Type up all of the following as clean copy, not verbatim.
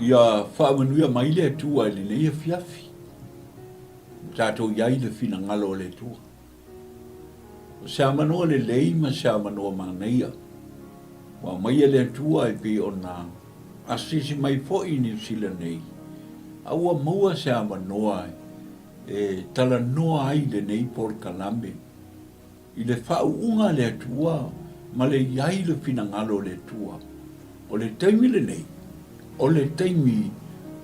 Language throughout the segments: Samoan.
Ia faamanuia mai le Atua i lenei afiafi, ua tatou i ai i le finagalo o le Atua. O se avanoa lelei ma se avanoa manaia ua aumaia le Atua e pei ona asiasi mai foi i Niu Sila nei, a ua maua se avanoa e talanoa ai lenei polokalame i le faauuga a le Atua ma le i ai le finagalo o le Atua. O le taimi lenei, o le taimi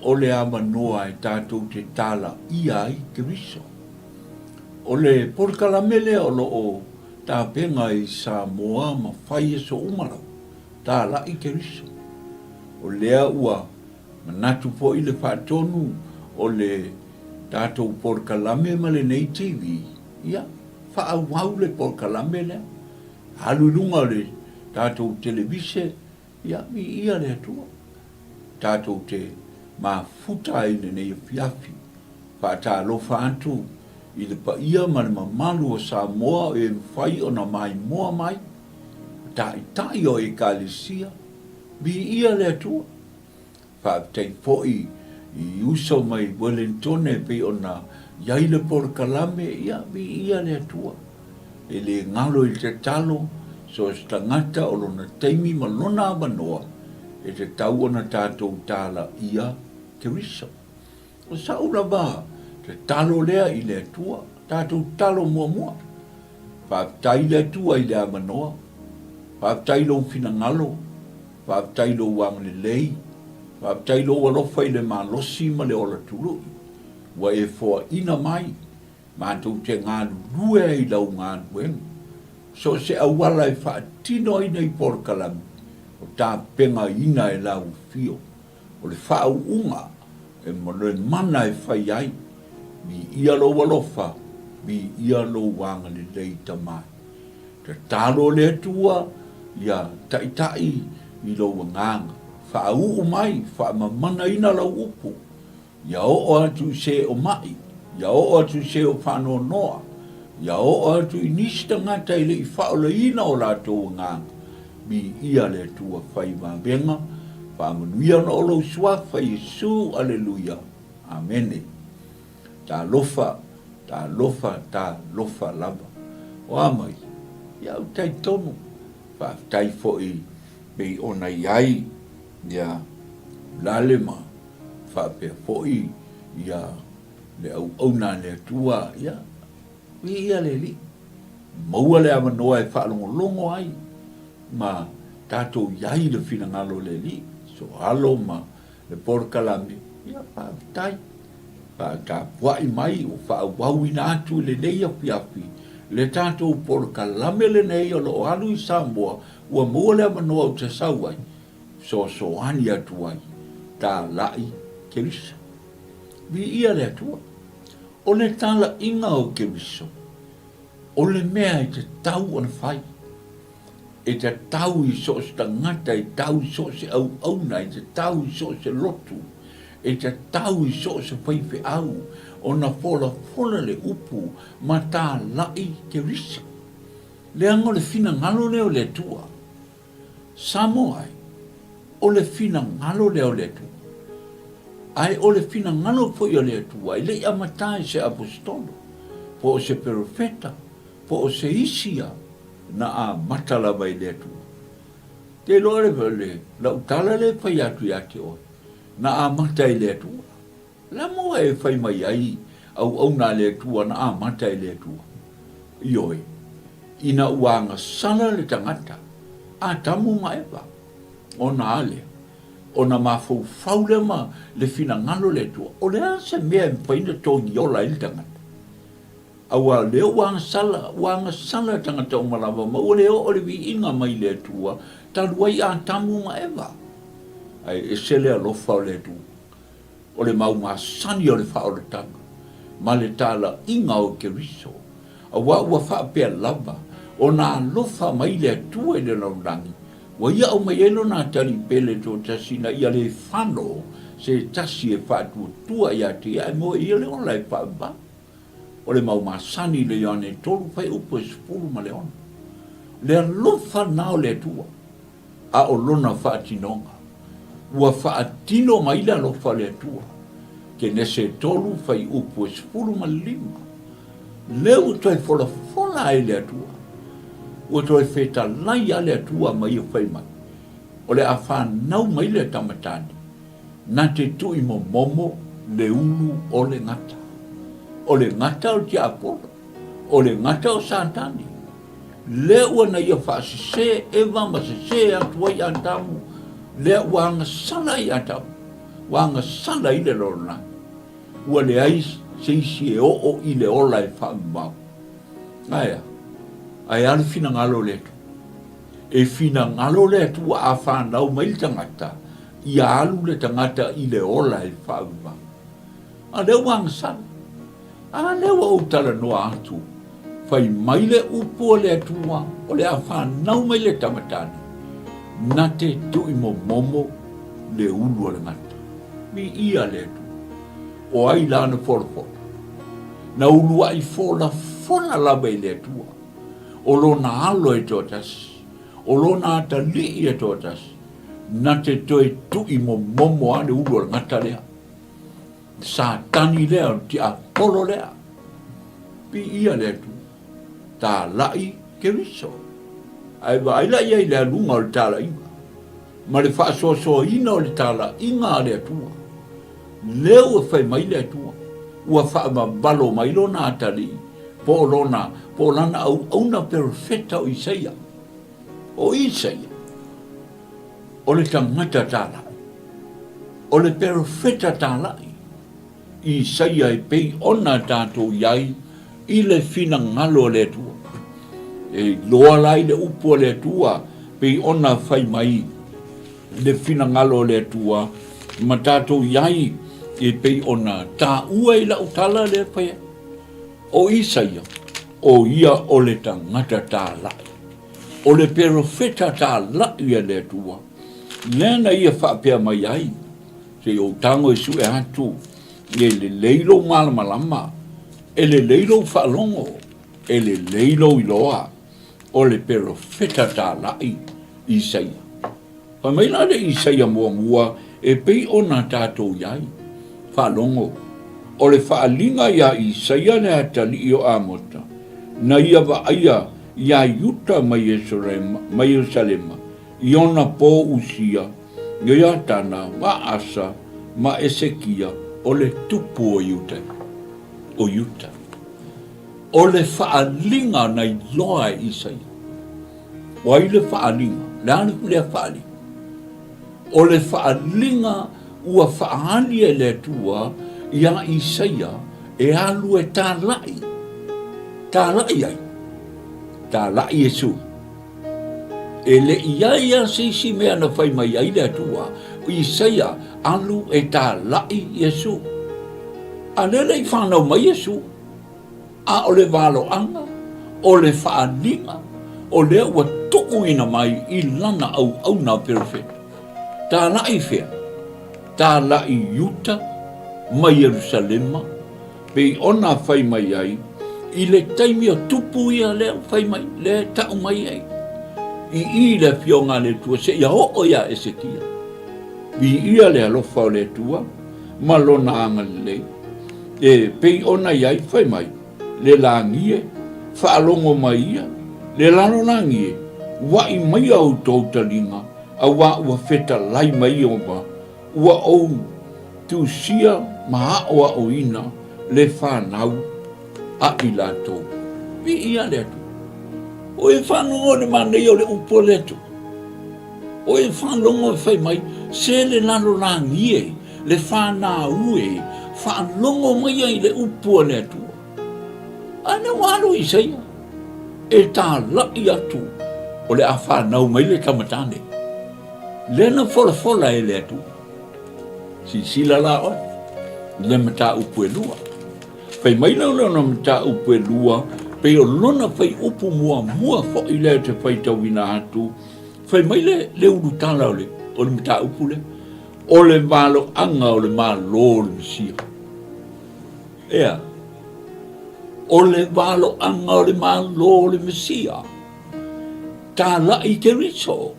o le avanoa e tatou te talaia ai Keriso. O le polokalame lea o lo o tapena i Samoa ma fai aso uma lava, Talai Keriso. O lea ua manatu foi le faatonu o le tatou polokalame ma lenei TV, ia, faaauau le polokalame lea, alu i luga o le tatou televise, ia, viia le Atua. Tatou te mafuta ai i lenei afiafi, faatalofa atu i le paia ma le mamalu o Samoa e mafai ona maimoa mai, o taitai o Ekalesia, viia le Atua. Faafetai foi i uso mai Welentone e pei ona i ai le polokalame, ia, viia le Atua. E le galo i le tatalo, so o se tagata o lona taimi ma lona avanoa e tatau ona tatou talaia Keriso. O sa'u lava tatalo lea i le Atua, tatou tatalo muamua. Faafetai i le Atua i le avanoa, faafetai i lou finagalo, faafetai i lou agalelei, faafetai i lou alofa i le malosi ma le ola tului ua e foaina mai matou te galulue ai i lau galuega. So o se auala e faatino ai nei polokalame o tapenaina e lau afio. O le faauuga e le mana e fai ai, viia lou alofa, viia lou agalelei Tama. Tatalo le Atua ia taitai i lou agaga, faauu mai, faamamanaina lau upu, Ia oo atu i se o maʻi, ia oo atu i se o faanoanoa, ia oo atu i nisi tagata e le i faaolaina o latou agaga, viia le Atua fai vavega, faamanuia ona o lou Suafa Iesu, Aleluia, Amene. Talofa, talofa, talofa lava. O a mai? Ia ou talitonu, faafetai foi pei ona i ai ia Lale ma faapea foi ia le auauna a le Atua, ia, viia le Alii, maua le avanoa e faalogologo ai ma tatou i ai le finagalo o le Alii, soalo ma le polokalame, ia faafetai, faatapuai mai ua faaauauina atu i lenei afiafi le tatou polokalame lenei o lo o alu i Samoa, ua maua le avanoa ou te sau ai, fesoasoani atu ai, talai Keriso. Viia le Atua. O le talaiga o Keriso, o le mea e tatau ona fai. E tatau i so o se tagata, e tatau i so o se auauna, e tatau i so o se lotu, e tatau i so o se faifeau ona folafola le upu ma talai Keriso. Leaga o le finagalo lea o le Atua. Samoa ai, o le finagalo lea o le Atua. Ae o le finagalo foi o le Atua e le i amata i se Aposetolo, po o se Perofeta, po o se isi ia, na amata lava i le Atua. Te iloa le, le, lau tala lea e fai atu ia te oe, na amata i le Atua. Le moa e fai mai ai auauna a le Atua na amata e le Atua? Ioe, ina ua agasala le tagata, Atamu ma Eva, ona a lea? Ona mafaufau lea ma le finagalo o le Atua, o le a se mea e mafai ona togiola ai le tagata? Aua o lea ua agasala, ua agasala tagata uma lava ma ua le oo le viiga mai le Atua talu ai Atamu ma Eva. Ae ese le alofa o le Atua. O le mau masani o le faaolataga ma le talaiga o Keriso, aua ua faapea lava ona alofa mai le Atua i le lalolagi, ua ia aumai ai lona atalii pele toatasi ina ia le fano se tasi e faatuatua ia te ia ae moe ia le ola e faavavau. O le mau masani i le Ioane 3 fuaiupu e 16. Le alofa na o le Atua. a o lona faatinoga. Ua faatino mai le alofa o le Atua. Kenese 3, fuaiupu e 15. Lea ua toe folafola ai le Atua. Ua toe fetalai lava le Atua ma ia fai mai, O le a fanau mai le tama tane, na te tuimomomo le ulu o le gata. O le gata o le tiapolo, o le gata o Satani. Lea ua na ia faasese Eva ma sese atu ai Atamu, lea ua agasala ai Atamu, ua agasala ai le lalolagi. Ua leai se isi e oo i le ola e faamamao. Ae a? Ae a le finagalo o le Atua? E finagalo le Atua a fanau mai le tagata, ia alu le tagata i le ola e faamamao. A lea ua agasala. A lea ua ou talanoa atu, fai mai le upu a le Atua, o le a fanau mai le tama tane, na te tuimomomo le ulu o le gata. Viia le Atua. O ai lana folafola? Na uluai folafola lava i le Atua. O lona alo e toatasi, o lona atalii e toatasi, na te toe tuimomomo lava le ulu o le gata lea. Satani lea, o le tiapolo lea. Viia le Atua. Talai Keriso. Ae vaai la i ai le aluga o le talaiga ma le faasoasoaina o le talaiga a le Atua. Lea ua fai mai le Atua, ua faavavalo mai lona atalii, po o lona, po o lana auauna perofeta o Isaia. O Isaia, o le tagata talai, o le perofeta talai. Isaia e pei ona tatou i ai i le finagalo o le Atua. E iloa la i le upu a le Atua pei ona fai mai le finagalo o le Atua ma tatou i ai e pei ona taua i lau tala lea e fai ai. O Isaia, o ia o le tagata talai, o le perofeta talai a le Atua, lea na ia faapea mai ai, Se i ou tago e sue atu, e lelei lou malamalama, e lelei lou faalogo, e lelei lou iloa, o le perofeta talai Isaia. Fai mai la le Isaia muamua e pei ona tatou i ai, faalogo, o le faaaliga iā Isaia le atalii o Amota, na ia vaaia iā Iuta ma Ierusalema i ona pō Usia, Ioiatana, ma Asa, ma Esekia, o le tupu o Iuta, o Iuta. O le faaaliga na iloa e Isaia. O ai le faaaliga? Le a lea faaaliga? O le faaaliga ua faaali e le Atua iā Isaia e alu e talai. Talai ai? Talai Iesu. E le i ai lava se isi mea na fai mai ai le Atua, Isaia, alu e talai Iesu. A lea le i fanau mai Iesu, a o le valoaga, o le faaaliga, o lea ua tuuina mai i lana auauna perofeta. Talai fea? Talai i Iuta ma Ierusalema, Pei ona fai mai ai, i le taimi o tupu ia lea ua fai mai, lea e tau mai ai, i i le Afioga a le Atua seia oo iā Esekia. Viia le alofa o le Atua ma Lona agalelei, e pei ona i ai, fai mai, le lagi e, faalogo mai ia, le lalolagi e, uaʻi maia outou taliga, auā ua fetalai mai Ieova, Ua ou tusia ma aʻoaʻoina le fanau a i latou. Viia le Atua. O e faalogo i le manaia o le upu a le Atua. O e faalogo e fai mai, se le lalolagi e, le fanau e, faalogo mai ai le upu a le Atua. A na ua alu Isaia e tālaʻi atu o le a fanau mai le tama tane. Lea na folafola e le Atua. Silasila la oe i le mataupu e lua. Fai mai lea o lona mataupu e lua, pei o lona faiupu muamua foi lea te faitauina atu, fai mai le, le ulutala o le, o le mataupu lea, o le valoaga o le Malo o le Mesia. Ea, o le valoaga o le Malo o le Mesia. Talai Keriso.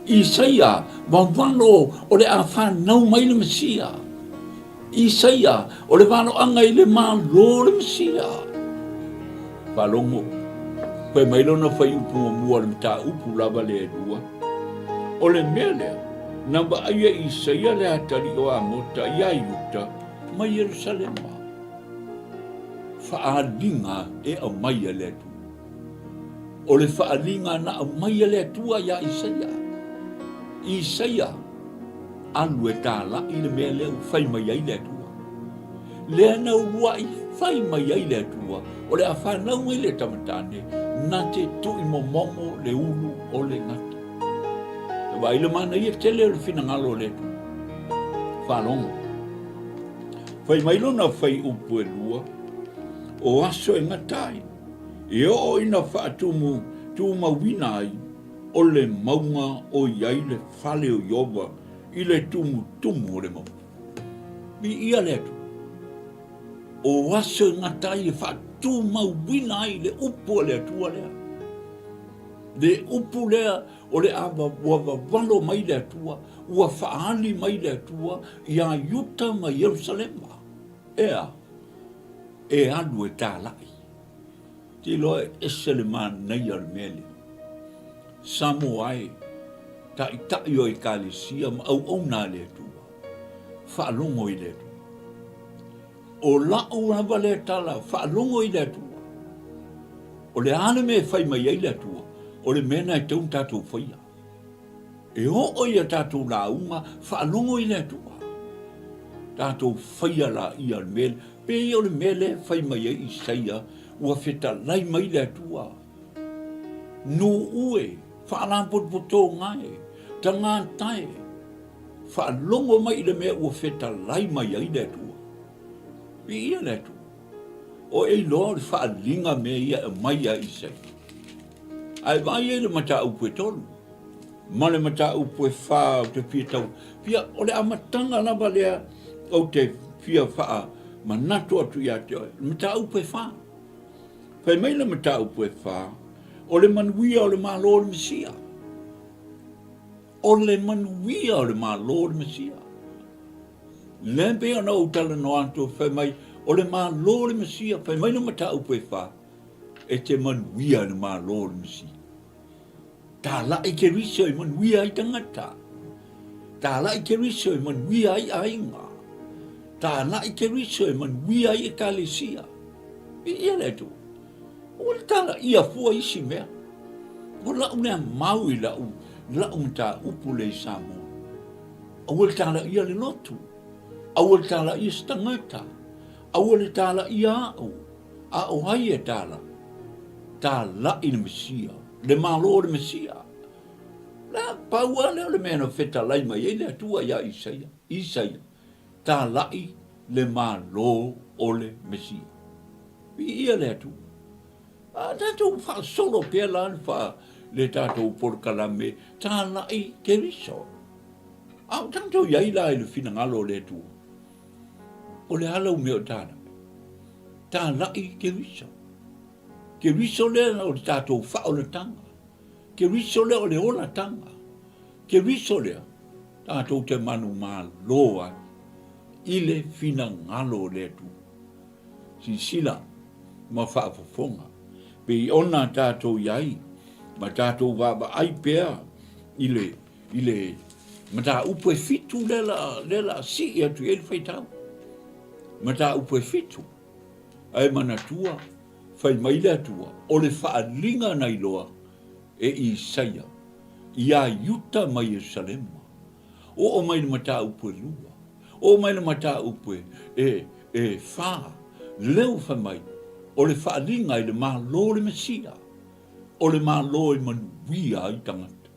Isaia, vavalo o le a fanau mai le Mesia. Isaia, o le valoaga i le Malo o le Mesia. Faalogo, fai mai lona fuaiupu muamua o le mataupu lava lea e lua. O le mea lea, na vaai e Isaia le atalii o Amota iā Iuta ma Ierusalema. Faaaliga e aumai e le Atua. O le faaaliga na aumai e le Atua iā Isaia. Isaia, alu e talai le mea lea ua fai mai ai le Atua. Lea na uluai fai mai ai le Atua, o le a fanau mai le tama tane, na te tuimomomo le ulu o le gata. E vaai le manaia tele o le finagalo o le Atua. Faalogo. Fai mai lona fuaiupu e lua, o aso e gata ai, e oo ina faatumu tumauina ai o le mauga o i ai le fale o Ieova i le tumutumu o le mauga. Viia le Atua. O aso e gata ai e faatumauina ai le upu a le Atua lea. Le upu lea o le a ua vavalo mai le Atua, ua faaali mai le Atua iā Iuta ma Ierusalema. Ea, e alu e talai. Te iloa e ese le manaia o le mea lea. Samoa e, taitai o Ekalesia ma auauna a le Atua, faalogo i le Atua. O la'u lava lea tala, faalogo i le Atua. O le a le mea e fai mai ai le Atua, o le mea lena e tatau ona tatou faia. E oo i a tatou lauga, faalogo i le Atua. Tatou faia laia le mea lea. Pei o le mea lea e fai mai ai Isaia, ua fetalai mai le Atua. Nuu e, faalapotopotoga e, tagata e, faalogo mai i le mea ua fetalai mai ai le Atua. Viia le Atua. O e iloa o le faaaliga mea ia e aumai ia Isaia. Ae vaai ai le mataupu e tolu ma le mataupu e fa ou te fia tau fia o le amataga lava lea ou te fia faamanatu atu ia te oe. Le mataupu e fa. Fai mai le mataupu e fa, o le manuia o le Malo o le Mesia. O le manuia o le Malo o le Mesia. Lea pei ona ou talanoa atu, fai mai, o le Malo o le Mesia, fai mai le mataupu e fa, e te manuia i le Malo o le Mesia. Talai Keriso e manuia ai tagata. Talai Keriso e manuia ai aiga. Talai Keriso e manuia ai ekalesia. Viia le Atua. Ua le talaia fua isi mea. O la'u lea mau i la'u, la'u mataupu lea i Samoa. Aua le talaia le lotu. Aua le talaia se tagata. Aua le talaia a'u. A o ai e tala? Tala'i le Mesia, le Malo o le Mesia. La, pau lava lea o le mea na fetalai mai ai le Atua iā Isaia, Isaia, tala'i le Malo o le Mesia. Viia le Atua. A tatou faasolo pea la le, fa, le tatou polokalame, tala'i Keriso. A o tatou i ai la i le finagalo o le Atua. O le a lau mea o tala'i? Tala'i Keriso. Keriso lea o le tatou faaolataga. Keriso lea o le olataga. Keriso lea tatou te manumalo ai i le finagalo o le Atua. Silasila ma faafofoga pei ona tatou i ai ma tatou vaavaai pea i le i le mataupu e fitu lea la, lea la sii atu i ai le faitau. Mataupu e fitu. Ae manatua, fai mai le Atua, o le faaaliga na iloa e Isaia iā Iuta ma Ierusalema. Oo mai le mataupu e lua, oo mai le mataupu e, e, e fa, lea ua fai mai, o le faaaliga i le Malo o le Mesia, o le Malo e manuia ai tagata.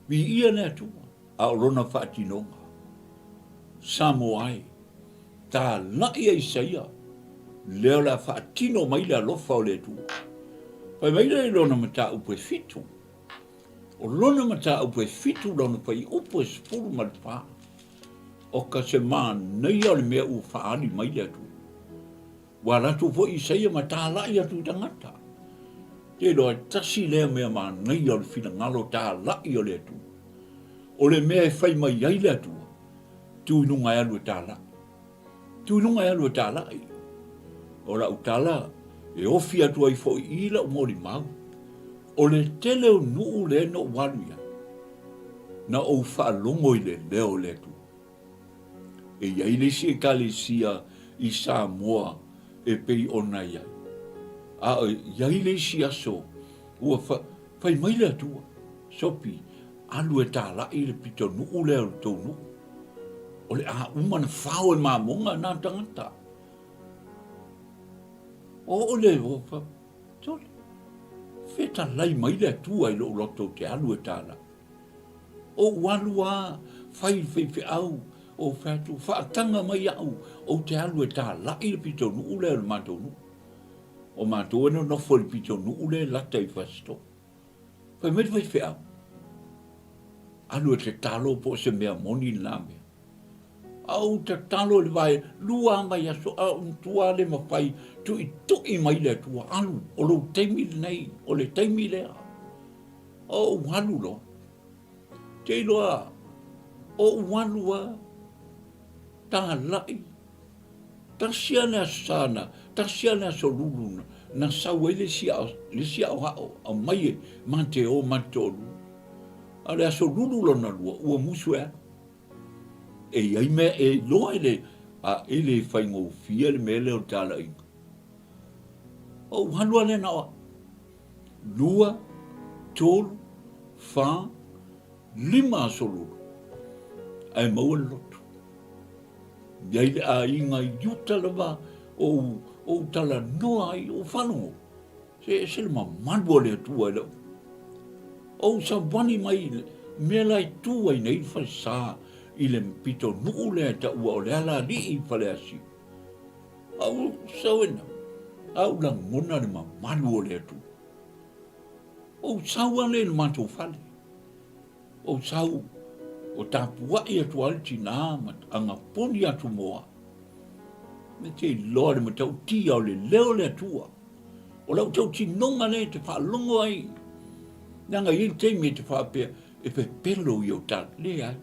Viia le Atua, a o lona faatinoga. Samoa e, tala'i a Isaia, lea o le a faatino mai le alofa o le Atua. Fai mai lea i lona mataupu e fitu. O lona mataupu e fitu lona fuaiupu e 14. O ka se manaia o le mea ua faaali mai le Atua. Ua alu atu foi Isaia ma tala'i atu i tagata. Te iloa e tasi lea mea manaia o le finagalo tala'i o le Atua. O le mea e fai mai ai le Atua, tu i luga e alu e tālaʻi. Tu i luga e alu e tālaʻi. O lau tala e ofi atu ai foi i lau molimau, o le tele o nuu lea na ou alu i ai, na ou faalogo i le leo o le Atua. E i ai le isi Ekalesia i Samoa e pei ona i ai. A e i ai le isi aso ua fai mai le Atua, Sopi, alu e tālaʻi le pitonuu lea o le tou nuu. O le a uma na fao e mamoga nā tagata. O o le o sole. Fetalai mai le Atua i lou loto ou te alu e tālaʻi. Ou alu a, fai le faifeau, ou fai atu, faataga mai au, ou te alu e tālaʻi le pitonuu lea o le matou nuu. O matou e nonofo i le pitonuu lea e lata i Fasitoo. Fai mai le faifeau, alu e tatalo po o se mea moni lena mea. A ou tatalo i le vaelua lava vaiaso, a ou matua le mafai, tuitui mai le Atua, alu, o lou taimi lenei, o le taimi lea. O ou alu loa. Te iloa, o ou alu a, talai, tasi a le aso sana, tasi a le aso lulu na, na sau ai le isi ao, le isi aoao, aumai e ma te o ma te toalua. A o le aso lulu lona lua, ua musu e alu. E i ai mea e iloa e le, a e le faigofie le mea lea o le talaiga. O ou alu a lea na o au. 2, 3, 4, 5 aso lulu, ae maua le lotu. I ai le aiga i uta lava o ou talanoa ai, ou faalogo, se ese le mamalu o le Atua i lau. Ou savali mai i le mea la e tu ai nei le falesa i le pitonuu lea e taua o le Alalii i Faleasiu. A ou sau e nau, a ou lagona le mamalu o le Atua. Ou sau ale i le matou fale. Ou sau, o tapuai atu ai le tinā ma agaponi atu mo au. Me te iloa le matautia o le leo o le Atua. O lau tautinoga lea e te faalogo ai. Leaga e i ai le taimi e te faapea, e pepelo i ou tala. Leai.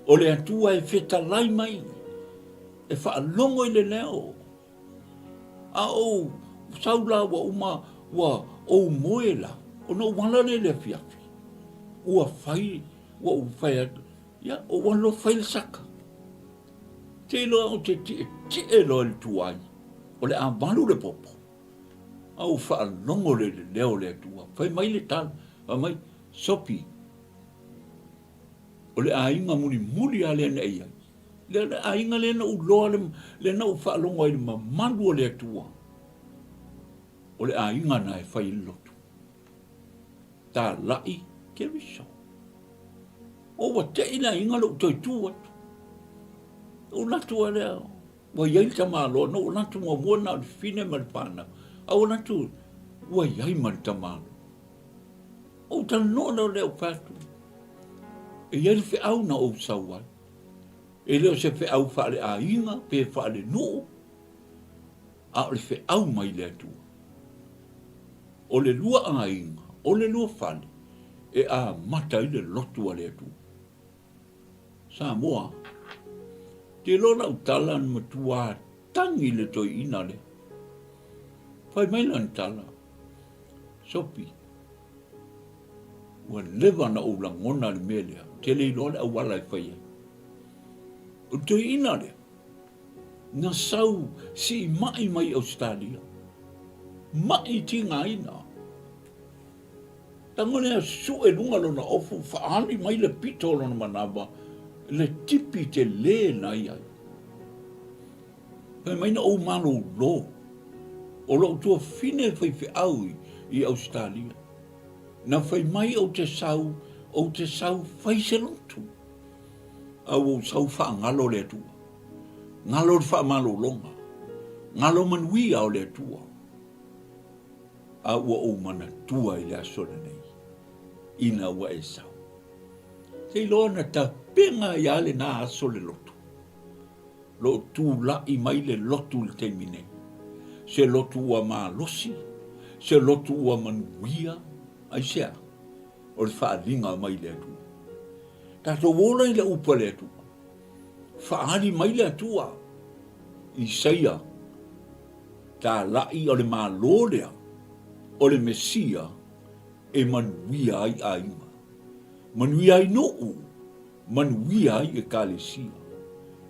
O le Atua e fetalai mai, e faalogo i le leo. A ou sau la ua uma, ua ou moe la, ona ou ala lea i le afiafi. Ua fai, ua ou fai atu, ia, ou alu loa fai le saka. Te iloa ou te tietie loa i le tuai, o le a valu le popo. A ou faalogo lea i le leo o le Atua. Fai mai le tala, fai mai, Sopi, O le aiga mulimuli lava lea na e i ai. Lea le aiga lea na ou iloa, lea na ou faalogo ai i le mamalu o le Atua. O le aiga na e fai ai le lotu. Talai Keriso. O ua tei le aiga lou toe tu atu. Ou alu atu lea, ua i ai le tamaloa, na ou alu atu muamua na o le fine ma le fanau. A ou alu atu, ua i ai ma le tamaloa. Ou talanoa loa lea ou fai atu, e i ai le feau na ou sau ai. E le o se feau faaleaiga pe faalenuu, a o le feau mai le Atua. O le lua aiga, o le lua fale, e amata ai le lotu a le Atua. Samoa, te iloa lau tala na matua tagi le toeaina lea. Fai mai lana tala, Sopi, ua leva ona ou lagona le mea lea, ou te le iloa le auala e fai ai. O le toeaina lea, na sau siimai mai Ausetalia, mai tigaina. Tago lea sue luga lona ofu, faaali mai le pito o lona manava, le tipi tele na i ai. Fai mai na ou malolo, o lou tuafine faifeau i Ausetalia. Na fai mai ou te sau, ou te sau fai se lotu. A ua ou sau faagalo le Atua. Galo le faamalologa. Galo manuia o le Atua. A ua ou manatua i le aso lenei, ina ua e sau. Te iloa na tapena ai lava lena aso le lotu. Lo o tulai mai le lotu i le taimi nei. Se lotu ua malosi, se lotu ua manuia, aisea? O le faaaliga mai le Atua. Tatou ola i le upu a le Atua. Faaali mai le Atua. Isaia, talai o le Malo lea, o le Mesia e manuia ai aiga, manuia ai nuu, manuia ai ekalesia,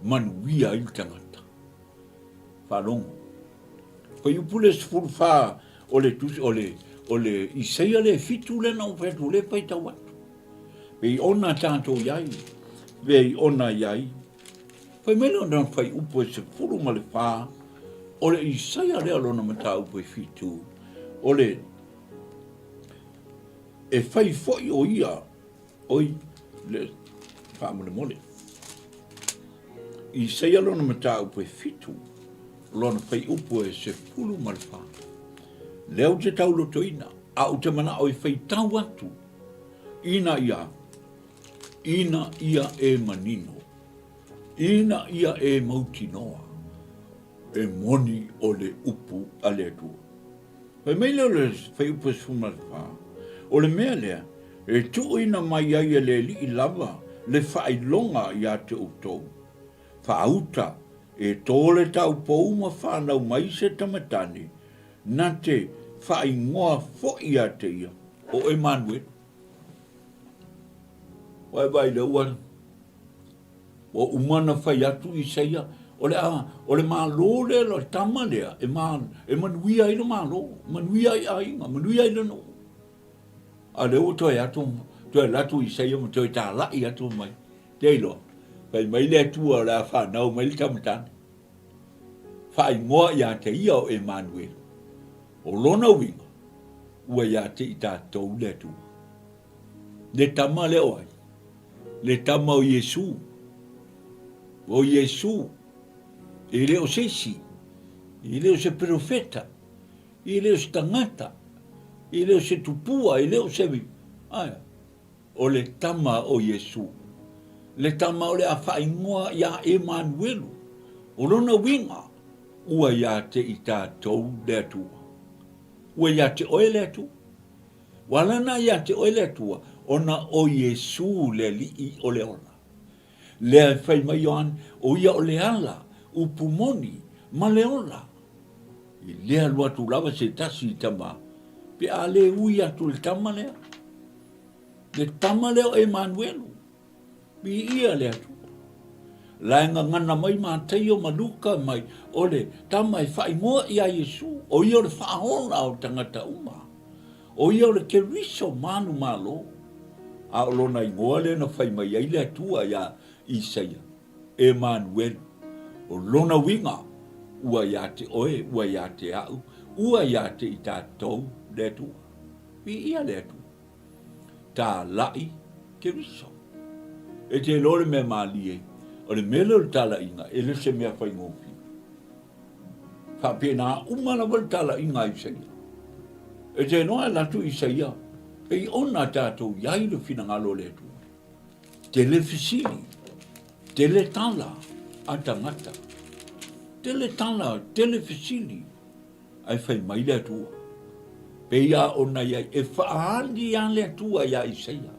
manuia ai le tagata. Faalogo. Fuaiupu le 14 o le tusi o le o le Isaia le fitu lea na ou fai atu le faitau atu. Pei ona tatou i ai, pei ona i ai. Fai mai lona fuaiupu e 14 o le Isaia lea lona mataupu e fitu o le e fai foi o ia Oi, le faamolemole. Isaia lona mataupu e fitu, lona faiupu e 14. Lea ou te taulotoina, a ou te manao e faitau atu, ina ia, ina ia e manino, ina ia e mautinoa, e moni o le upu a le Atua. Fai mai lea o le fuaiupu e 14, o le mea lea e tuuina mai ai e le Alii lava le faailoga ia te outou, faauta e tō le taupou ma fanau mai se tamatane, na te faaigoa foi ia te ia, o Emanuele. Vaivai lea ua Ua uma ona fai atu Isaia, o le a, o le Malo lea, le tama lea, e, ma, e manuia ai le Malo, manuia ai aiga, manuia ai le nuu. A lea ua toe atu, toe alu atu Isaia ma toe talai atu mai. Te iloa, fai mai le Atua o le a fanau mai le tamatane. Faaigoa ia te ia o Emanuele. O lona uiga, ua ia te i tatou le Atua. Le tama lea o ai? Le tama o Iesu. O Iesu, e le o se isi, e le o se perofeta, e le o se tagata, e le o se tupua, e le o se... Ae, o le tama o Iesu. Le tama o le a faaigoa ia Emanuelu. O lona uiga, ua ia te i tatou le Atua. Ua ia te oe le Atua. Ua ala na ia te oe le Atua, ona o Iesū le Alii o le ola. Lea e fai mai Ioane, o ia o le ala, upu moni, ma le ola. E le alu atu lava se tasi i Tama, pe a le ui atu i le Tama lea. Le Tama lea o Emanuelu. Viia le Atua. La e gagana mai Mataio ma Luka mai, o le tama e faaigoa ia Iesu, o ia o le faaola o tagata uma. O ia o le Keriso manumalo. A o lona igoa lea na fai mai ai le Atua ia Isaia, Emanuelu. O lona uiga, ua ia te oe, ua ia te au, ua ia te i tatou le Atua. Viia le Atua. Talai Keriso. E te iloa le mea malie, o le mea lea o le talaiga, e le o se mea faigofie. Faapena uma lava le talaiga a Isaia. E te iloa e alu atu Isaia, pei ona tatou i ai le finagalo o le Atua. Tele fesili, tele tala a tagata. Tele tala, tele fesili. Ae fai mai le Atua, Pei a ona i ai, e faaali a le Atua iā Isaia,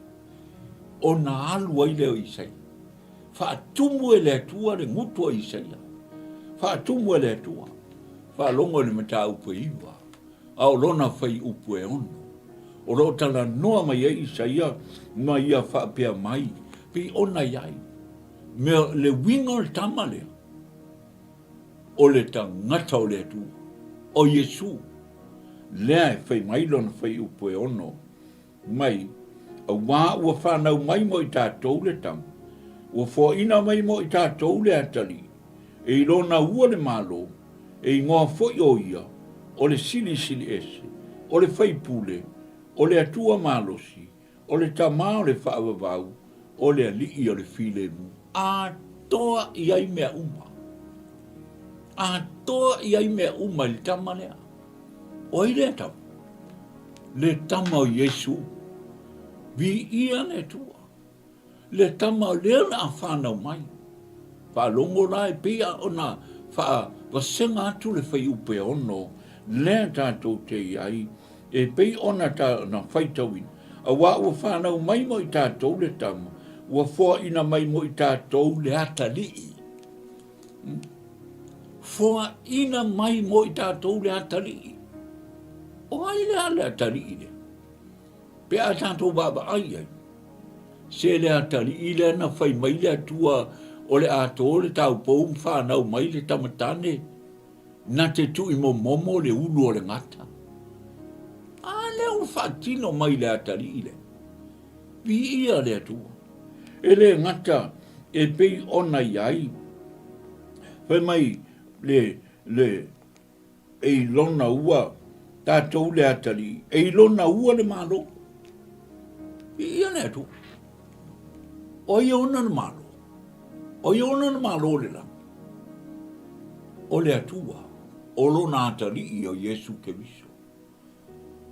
ona alu ai lea o Isaia. Faatumu e le Atua le gutu o Isaia. Faatumu e le Atua. Faalogo i le mataupu e iwa, a o lona faiupu e ono. O lo o talanoa mai ai Isaia ma ia faapea mai, pei ona i ai, mea, le uiga o le tama lea, o le tagata o le Atua, o Iesu, lea e fai mai lona faiupu e ono mai, Auā ua fanau mai mo i tatou le tama, ua foaina mai mo i tatou le atalii, e i lona ua le Malo, e igoa foi o ia, o le Silisili Ese, o le Faipule, o le Atua Malosi, O le Tama o le faavavau, o le Alii o le filemu. Atoa i ai mea uma. Atoa i ai mea uma i le Tama lea. O ai lea Tama? Le Tama o Iesu. Viia le Atua. Le Tama o lea o le a fanau mai. Faalogo la e pei ona faavasega atu le fuaiupu e ono lea tatou te i ai, e pei ona na faitauina, Auā ua fanau mai mo i tatou le Tama, Ua foaina mai mo i tatou le atalii. Foaina mai mo i tatou le atalii. O ai lea le atalii lea? Pe a tatou vaavaai ai, se le atalii lea na fai mai le Atua o le a to le taupou ma fanau mai le tamatane, na te tuimomomo le ulu o le gata. A lea ua faatino mai le atalii lea. Viia le Atua. E le gata e pei ona i ai, fai mai le, le, e i lona ua tatou le atalii, e i lona ua le Malo. Viia le Atua. O ai e ona le Malo? O ai e ona le Malo o le lagi? O le Atua, o lona atalii o Iesu Keriso.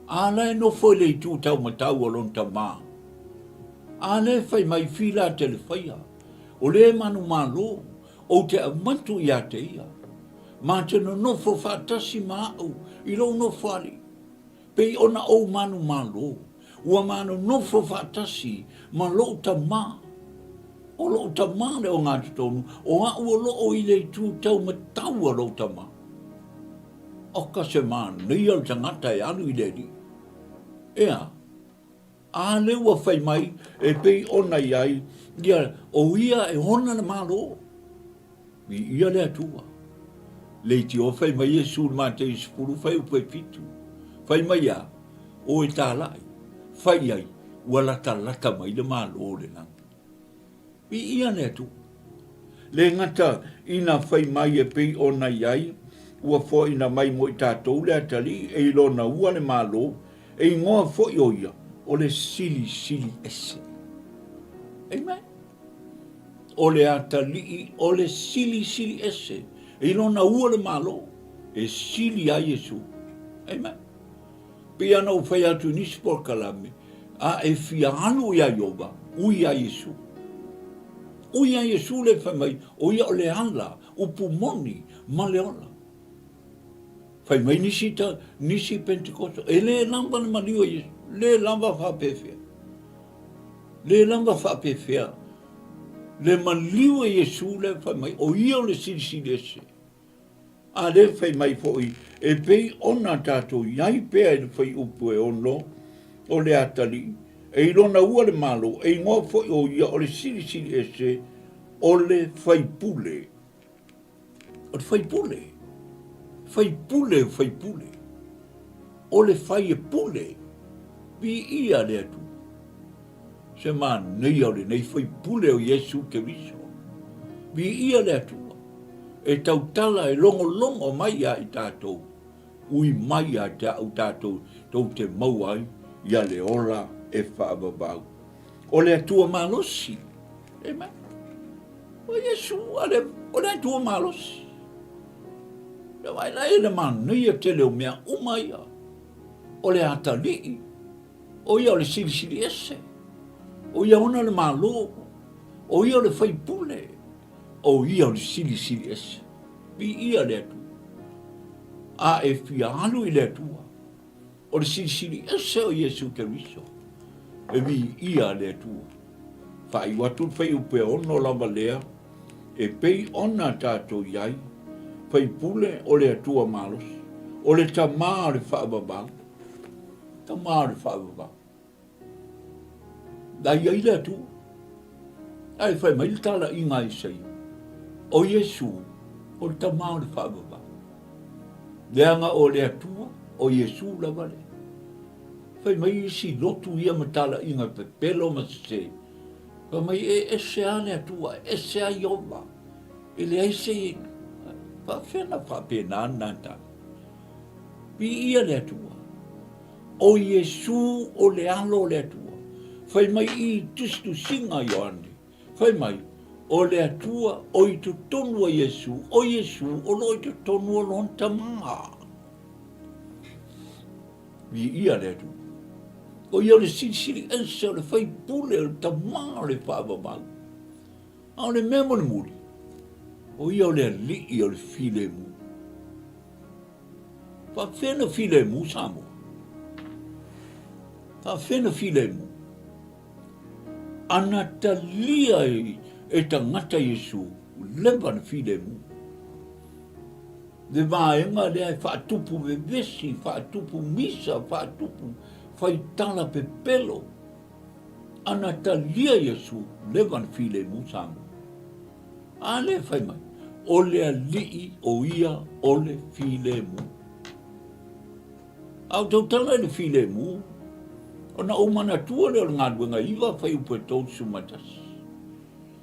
A la e nofo i le itu taumatau o lona tama. A lea e fai mai fila te le faia, o le manumalo, ou te avatu ia te ia. Ma te nonofo faatasi ma au i lou nofoalii, pei ona ou manumalo, ua ma nonofo faatasi ma lou tama. O lou tama le ogatotonu, o au o loo i le itu taumatau a lou tama. Oka se manaia o le tagata e alu i le Alii. Ea, a lea ua fai mai e pei ona i ai, ia, o ia e ona le Malo. Viia le Atua. Leitioa fai mai Iesu i le Matei 10 fuaiupu e 7. Fai mai a, o e talai, fai ai, ua latalata mai le Malo o le lagi. Viia le Atua. Le gata ina fai mai e pei ona i ai, ua foaina mai mo i tatou le atalii e i lona ua le Malo, e igoa foi o ia o le Silisili Ese. Amen. O le atalii o le Silisili Ese, e i lona ua le Malo, e sili ai Iesu. Amen. Pei ona ou fai atu i nisi polokalame, a e fia alu iā Ieova, ui iā Iesu. Ui iā Iesu le fai mai, o ia o le ala, upu moni, ma le ola. Fai mai nisi, ta, nisi Pentekosta, e le lava le maliu a Iesu, le lava faapefea. Le lava faapefea. Le maliu a Iesu le fai mai, o ia o le Silisili Ese. A lea fai mai foi, e pei ona tatou i ai pea i le fuaiupu e 6 o le atalii, e i lona ua le Malo, e igoa foi o ia o le Silisili Ese, o le Faipule. O le Faipule. Faipule o Faipule. O le fai e pule. Viia le Atua. Se manaia o lenei faipule o Iesu Keriso. Viia le Atua. E tautala e logologo mai ia i tatou, ui mai ia te au tatou tou te maua ai ia le ola e faavavau. O le Atua malosi. Amen. O Iesu, o le Atua malosi. Le vaai la e le manaia tele o mea uma ia. O le atalii. O ia o le Silisili Ese, o ia ona le Malo, o ia o le Faipule, o ia o le Silisili Ese. Viia le Atua. A e fia alu i le Atua, o le Silisili Ese o Iesu Keriso, e viia le Atua. Faaiu atu le fuaiupu e 6 lava lea, e pei ona tatou i ai, Faipule o le Atua malosi, o le Tama o le faavavau, Tama o le faavavau. La i ai le Atua. Ae fai mai le talaiga a Isaia, o Iesu, o le Tama o le faavavau. Leaga o le Atua, o Iesu lava lea. Fai mai isi lotu ia ma talaiga pepelo ma sese. Fai mai e ese lava le Atua, e ese lava Ieova. E leai se faafefea na faapena lena tala. Viia le Atua. O Iesu o le Alo o le Atua. Fai mai i tusitusiga a Ioane, fai mai, O le Atua o i totonu o Iesu, o Iesu o lo o i totonu o Lona Tama. Viia le Atua. O ia o le Silisili Ese, o le Faipule, o le Tama o le Faavavau. A o le mea mulimuli, o ia o le Alii o le Filemu. Faafefea na filemu Samoa? Faafefea na filemu? Ana talia e tagata Iesu, leva na filemu. Le vaega lea e faatupu vevesi, faatupu misa, faatupu faitala pepelo. Ana talia Iesu, leva na filemu Samoa. A lea fai mai, o le Alii o ia o le filemu. A o tautala i le filemu, ona ou manatua lea o le galuega iva fuaiupu e 31.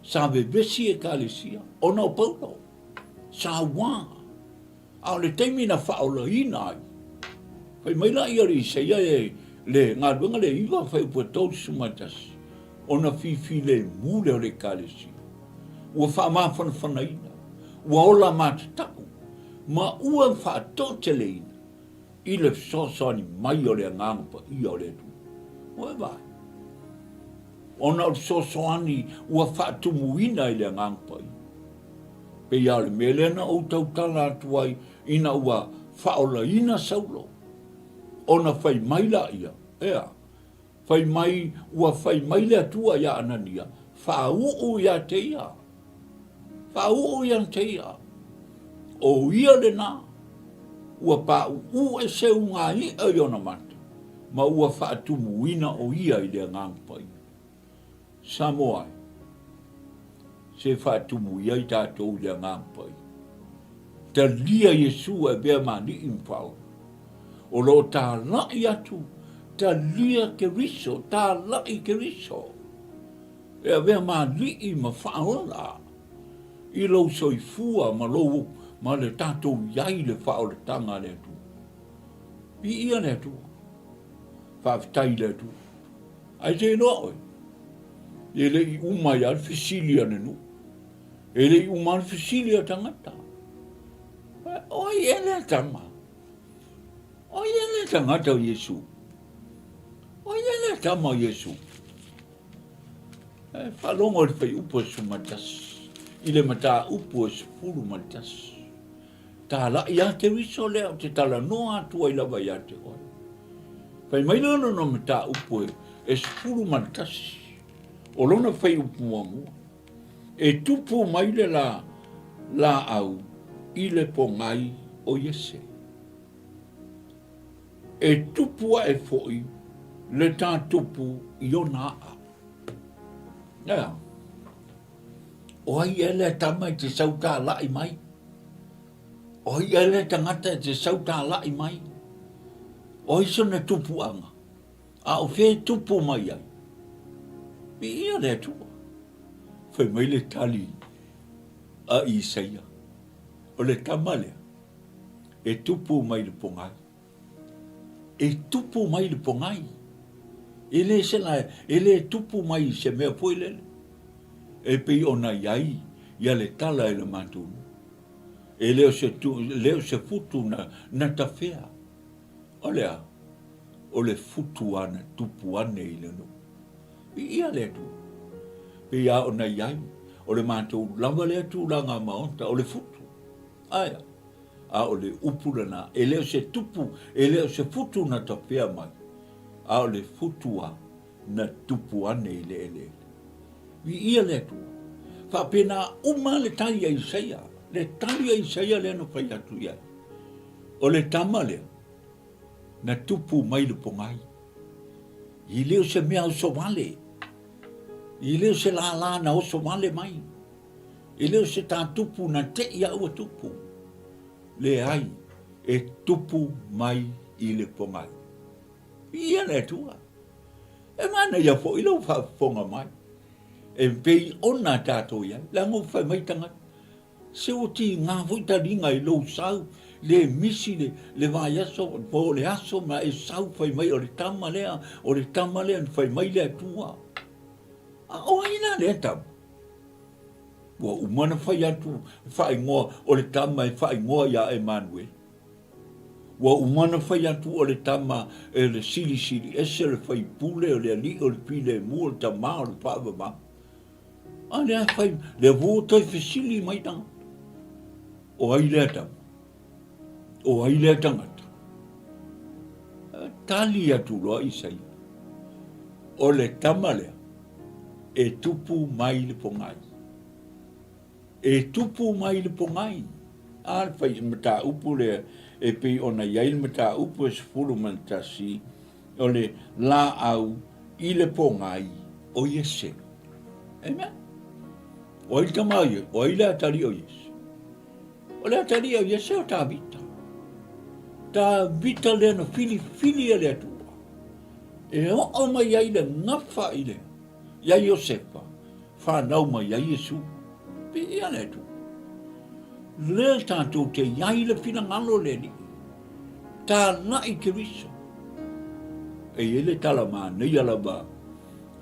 Sa vevesi Ekalesia ona o Paulo, sa uā, a o le taimi na faaolaina ai, fai mai laia o le Isaia e le galuega le iva fuaiupu e 31, ona fifilemu lea o le Ekalesia. Ua faamafanafanaina, ua ola matatau, ma ua faatoateleina i le fesoasoani mai o le Agaga Paia o le Atua. Ua e vaai? Ona o le fesoasoani ua faatumuina i le Agaga Paia. Pei lava o le mea lea na ou tautala atu ai ina ua faaolaina Saulo, ona fai mai laia, ea, Fai mai, ua fai mai le Atua iā Anania, Faauu ia te ia. Faauu ia te ia. O ia lenā, ua paʻuʻu ese ugāiʻa i ona mata, ma ua faatumuina o ia i le Agaga Paia. Samoa e, se faatumu i ai tatou i le Agaga Paia. Talia Iesu e avea ma Alii ma Faaola. O lo o tālaʻi atu, talia Keriso, tālaʻi Keriso e avea ma Alii ma Faaola i lou soifua ma lou ma le tatou i ai le faaolataga a le Atua. Viia le Atua. Faafetai i le Atua. Ae te iloa oe, e le i uma ai lava le fesili a le nuu. E le i uma le fesili a tagata. O ai ea lea tama? O ai ea lea tagata o Iesu? O ai ea lea tama o Iesu? E faalogo i le fuaiupu e 11, i le mataupu e 11. Talai lava Keriso lea ou te talanoa atu ai lava ia te oe. Fai mai lea lona mataupu e 11, o lona fuaiupu muamua. E tupu mai le la, laau i le pogai o Iese. E tupu ae foi le tatupu i ona aa. Ea. O ai ea lea tama i te sau tālaʻi mai? O ai ea lea tagata i te sau tālaʻi mai? O ai sona tupuaga? A o fea e tupu mai ai? Viia le Atua. Fai mai le tali a Isaia, o le tama lea e tupu mai le pogai. E tupu mai le pogai. E le se la, e le tupu mai i se mea foi lele. E pei ona i ai ia le tala e le matou nuu. E le o se, tu, le o se futu na, na tafea. O le a? O le futu a na tupu ane i le nuu. Viia le Atua. Pei lava ona i ai, o le matou lava lea tulaga maota, o le futu. Ae a? A o le upu lena, e le o se tupu, e le o se futu na tafea mai, a o le futu a na tupu ane i le eleele. Viia le Atua. Faapena uma le tali a Isaia, le tali a Isaia lea na fai atu i ai. O le tama lea, na tupu mai le pogai. E le o se mea oso vale. E le o se lālā na oso vale mai. E le o se tātupu na teʻi a ua tupu. Leai, e tupu mai i le pogai. Viia le Atua. E manaia foi lou faafofoga mai. E pei ona tatou i ai. Leaga ua fai mai tagata. Se ua tiga foi taliga i lou sau, le misi le, le vaiaso, po o le aso ma e sau fai mai o le tama lea, o le tama lea na fai mai le Atua. A o ai la lea tama? Ua uma na fai atu faaigoa o le tama e faaigoa iā Emanuele. Ua uma na fai atu o le tama e le silisili ese o le faipule o le alii o le filemu o le tama o le faavavau. A lea fai, lea foi ua toe fesili mai tagata. O ai lea tama? O ai lea tagata? Tali atu loa Isaia. O le tama lea. E tupu mai le pogai. E tupu mai le pogai. A le fai mataupu lea e pei ona i ai le mataupu e 11 o le laau i le pogai o Iese. Amen. O ai le tama o Iese? O ai le atalii o Iese? O le atalii o Iese o Tavita. Tavita lea na filifili e le Atua. E oo mai ai le gafa i le ia Iosefa, fanau mai ai Iesu. Viia le Atua. Lea tatou te i ai le finagalo o le Alii. Talai Keriso. E i ai le tala manaia lava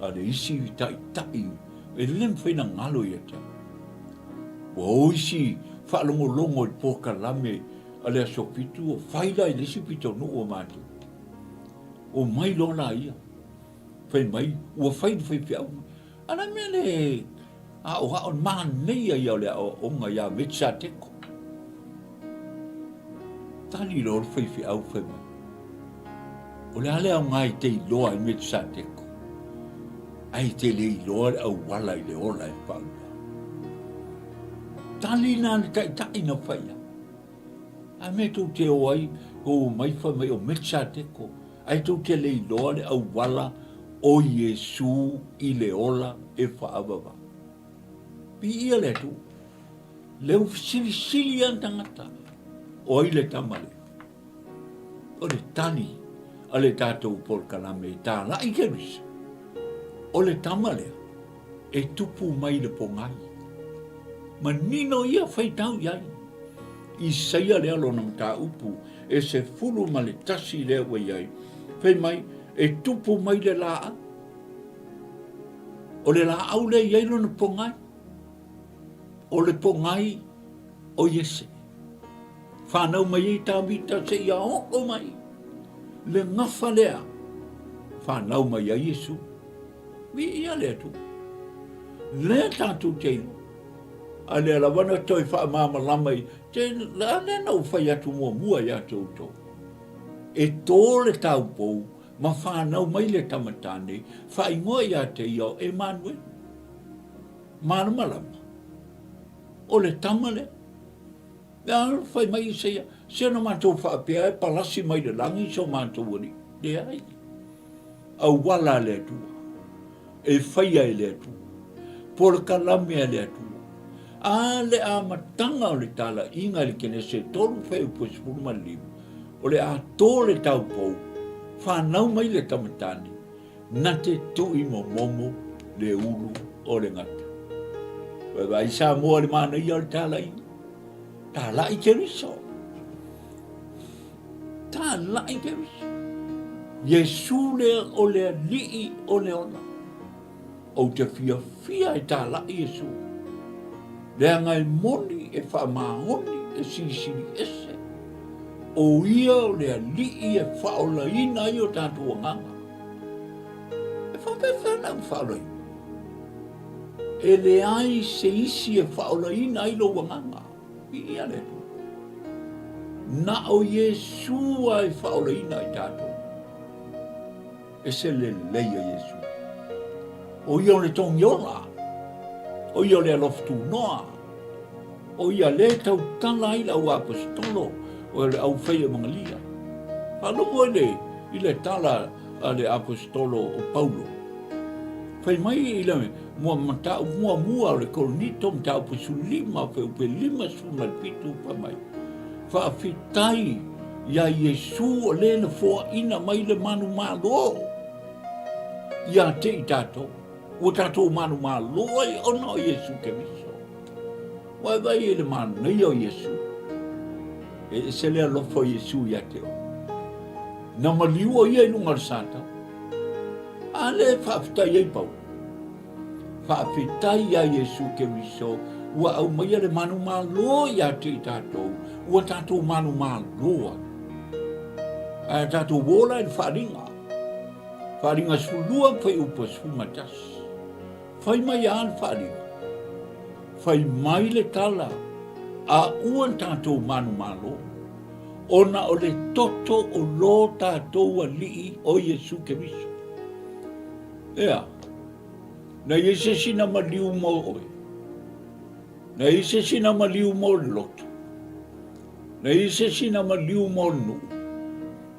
a le isi taitai e le mafai ona galo ia te au. Ua o isi faalogologo i le polokalame a le Aso Fitu o fai la i le isi pitonuu o matou. Omai loa laia, fai mai ua fai le faifeau. A o le a mea le aoao, le manaia ia o le aoaoga ia Metsateko. Tali loa le faifeau fai mai, o le a le aoga e te iloa ai Metsateko, ae te le iloa le auala i le ola e faauiga. Tali na le taitai na fai ai. A mea tou te o ai, tou omai fai mai o Metsateko, ae tou te le iloa le auala o Iesu i le ola e faaavava. Viia le Atua. Lea ua fesilisili lava le tagata, o ai le tama lea? O le tali a le tatou polokalame e tālaʻi Keriso, o le tama lea e tupu mai le pogai. Manino ia faitau i ai. Isaia lea lona mataupu e 11 lea ua i ai. Fai mai, e tupu mai le laau. O le laau lea e i ai lona pogai. O le pogai o Iese. Fanau mai ai Tavita seia oo mai le gafa lea, fanau mai ai Iesu. Viia le Atua. Lea tatou te iloa. A lea lava na toe faamalamalama i te, a lea na ou fai atu muamua ia te outou. E tō le taupou ma fanau mai le tama tāne, faaigoa ia te ia o Emanuele. Malamalama. O le tama lea. Lea fai mai Isaia, se na matou faapea e palasi mai le lagi so matou alii. Leai. Auala a le Atua. E faia e le Atua. Polokalame a le Atua. A le amataga o le talaiga i le Kenese 3 fuaiupu 15, o le a tō le taupou, fanau mai le tama tāne, Na te tui momomo le ulu o le gata. Vaivai Samoa le manaia o le talaiga. Talai Keriso. Talai Keriso. Iesu lea o le alii o le ola. Ou te fiafia e talai Iesu. Leaga e moni, e faamaoni, e silisili ese. O ia o le Alii e faaolaina ai o tatou agaga. E faapefea ona ou faaolaina? E leai se isi e faaolaina ai lou agaga. Viia le Atua. Na o Iesu lava e faaolaina ai tatou. E se lelei a Iesu. O ia o le togiola. O ia o le alofa tunoa. O ia lea e tautala ai le au aposetolo o le au fai evangeliga. Faalogo i le, i le tala a le aposetolo o Paulo. Fai mai i le mua mataupu muamua o le Korinito mataupu 15 fuaiupu 57 fai mai, Faafetai iā Iesu o le na foaina mai le manumalo ia te i tatou. Ua tatou manumalo ai ona o Iesu Keriso. Vaivai i le manaia o Iesu. E ese le alofa o Iesu ia te oe. Na maliu o ia i luga o le satau. A le faafetai ai Paulo. Faafetai iā Iesu Keriso ua aumaia le manumalo ia te i tatou, ua tatou manumalo ai. Ae tatou ola i le faaaliga. Faaaliga 12 fuaiupu 11. Fai mai a le faaaliga? Fai mai le tala a ua tatou manumalo, ona o le toto o lo tatou Alii o Iesu Keriso. Ea. Na i ai se isi na maliu mo oe. Na i ai se isi na maliu mo le lotu. Na i ai se isi na maliu mo le nuu.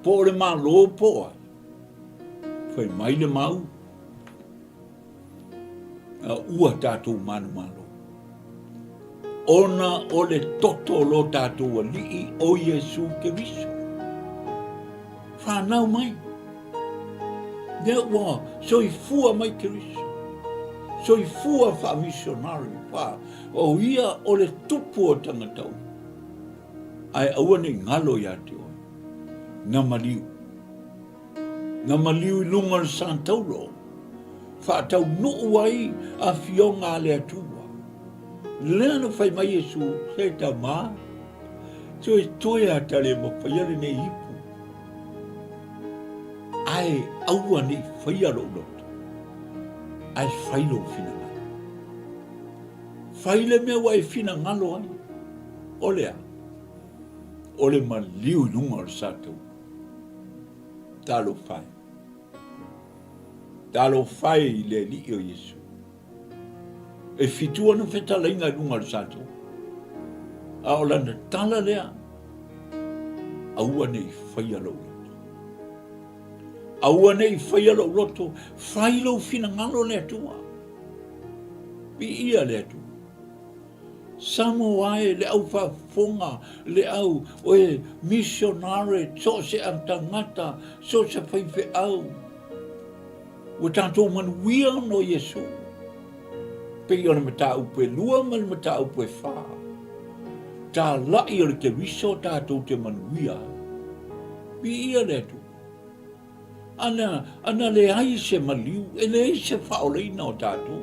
Po o le Malo po o ai. Fai mai le mau. A ua tatou manumalo. Ona o le toto o lo tatou Alii o Iesu Keriso. Whanau mai. Lea ua soifua mai Keriso. Soifua faamisionari fa o ia o le tupu o tagata uma. Ae aua ne i galo ia te oe. Na maliu. Na maliu i luga o le santaulo, faataunuu ai afioga a le Atua. Lea na fai mai Iesu, Se tama, toetoe a ta le mafaia lenei ipu, ae aua ne i faia lou loto, ae fai lou finagalo. Fai le mea ua e finagalo ai, o le a? O le maliu i luga o le sataua. Talofa e. Talofa e i le Alii o Iesu. E fitu ana fetalaiga i luga o le sato. A o lana tala lea, aua ne i faia lou loto. Aua ne i faia lou loto, fai lou finagalo le Atua. Viia le Atua. Samoa e, le au faafofoga, le au oe missionare, so o se tagata, so o se faifeau. Ua tatou manuia ona o Iesu. Pei o le mataupu e lua ma le mataupu e fā. Tāla'i o le Keriso tatou te manuia ai. Viia le Atua. Ana, ana leai se maliu, e leai se faaolaina o tatou.